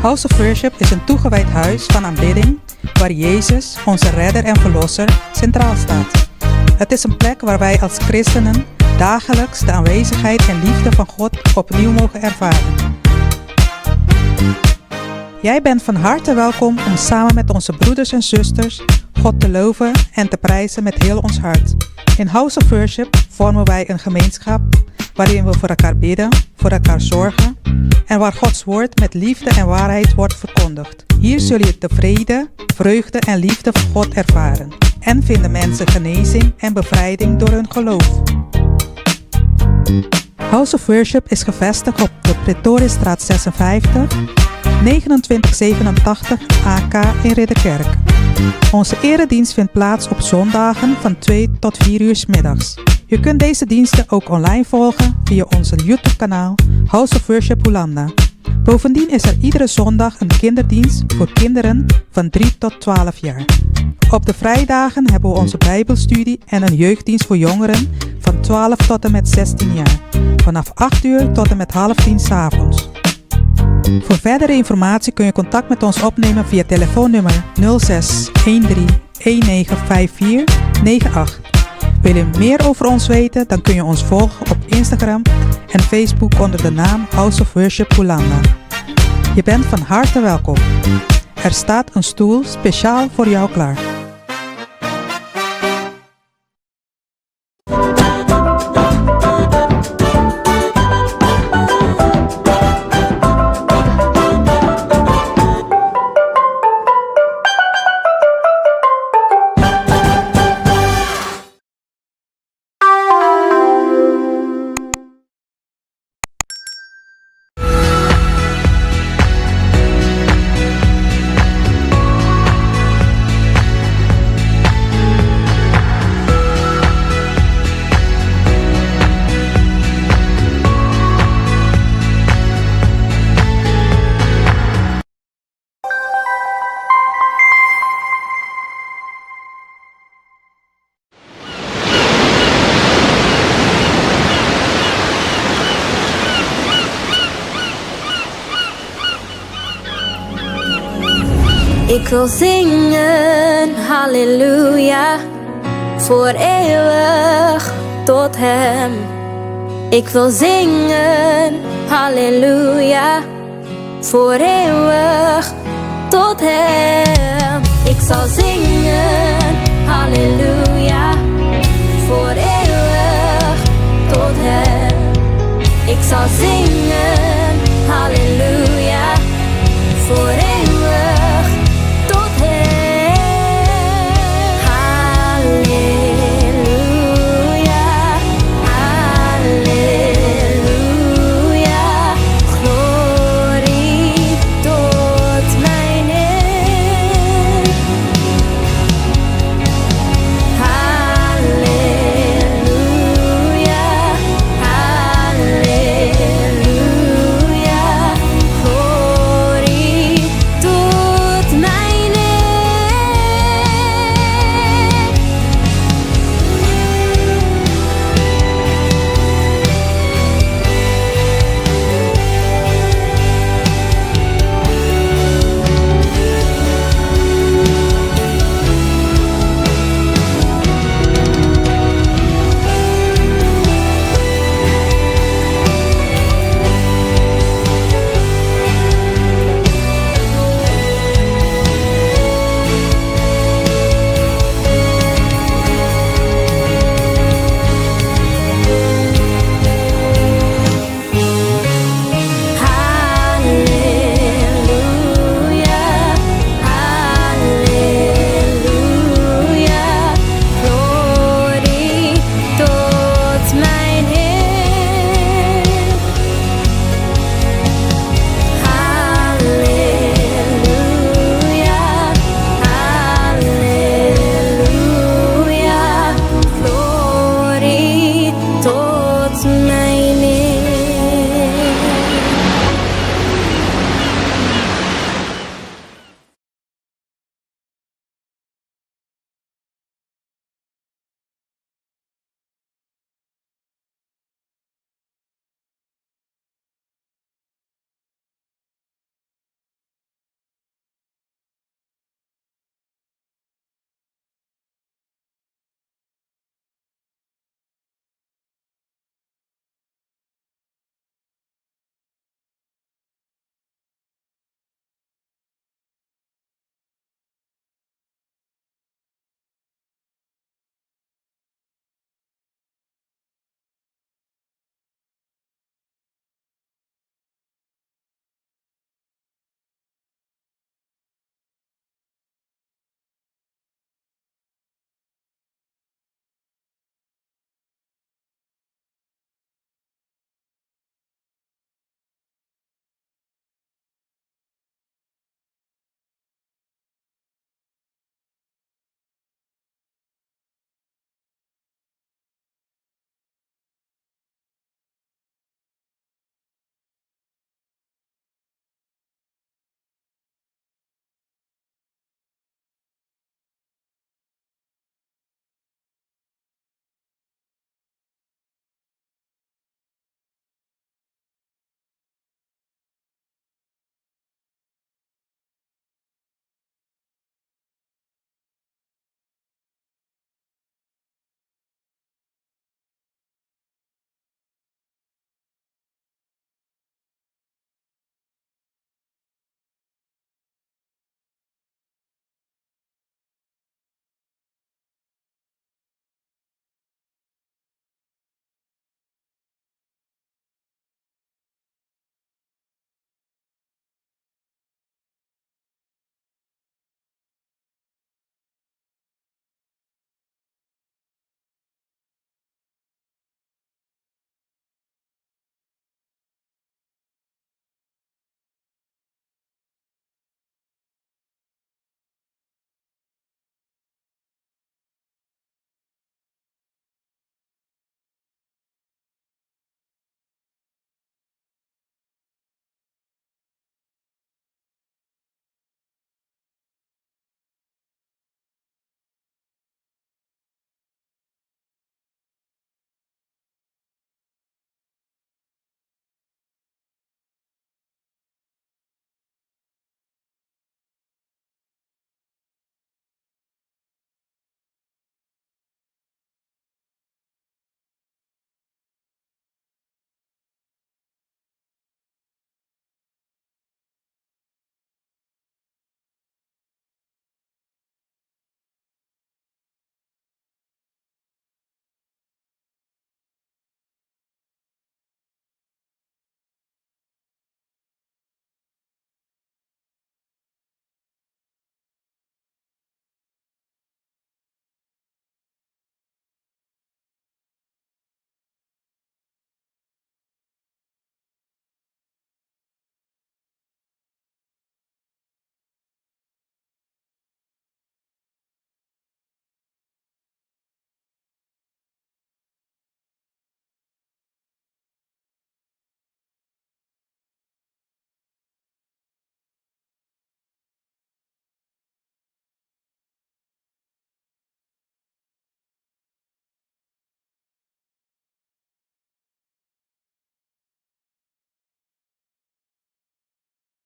House of Worship is een toegewijd huis van aanbidding waar Jezus, onze redder en verlosser, centraal staat. Het is een plek waar wij als christenen dagelijks de aanwezigheid en liefde van God opnieuw mogen ervaren. Jij bent van harte welkom om samen met onze broeders en zusters God te loven en te prijzen met heel ons hart. In House of Worship vormen wij een gemeenschap waarin we voor elkaar bidden, voor elkaar zorgen en waar Gods woord met liefde en waarheid wordt verkondigd. Hier zul je de vrede, vreugde en liefde van God ervaren en vinden mensen genezing en bevrijding door hun geloof. House of Worship is gevestigd op de Pretoriusstraat 56, 2987 AK in Ridderkerk. Onze eredienst vindt plaats op zondagen van 2 tot 4 uur 's middags. Je kunt deze diensten ook online volgen via onze YouTube-kanaal House of Worship Hulanda. Bovendien is er iedere zondag een kinderdienst voor kinderen van 3 tot 12 jaar. Op de vrijdagen hebben we onze Bijbelstudie en een jeugddienst voor jongeren van 12 tot en met 16 jaar. Vanaf 8 uur tot en met half 10 's avonds. Voor verdere informatie kun je contact met ons opnemen via telefoonnummer 06 13 1954 98. Wil je meer over ons weten, dan kun je ons volgen op Instagram en Facebook onder de naam House of Worship Hulanda. Je bent van harte welkom. Er staat een stoel speciaal voor jou klaar. Ik wil zingen, halleluja, voor eeuwig tot Hem. Ik wil zingen, halleluja, voor eeuwig tot Hem. Ik zal zingen, halleluja, voor eeuwig tot Hem. Ik zal zingen, halleluja.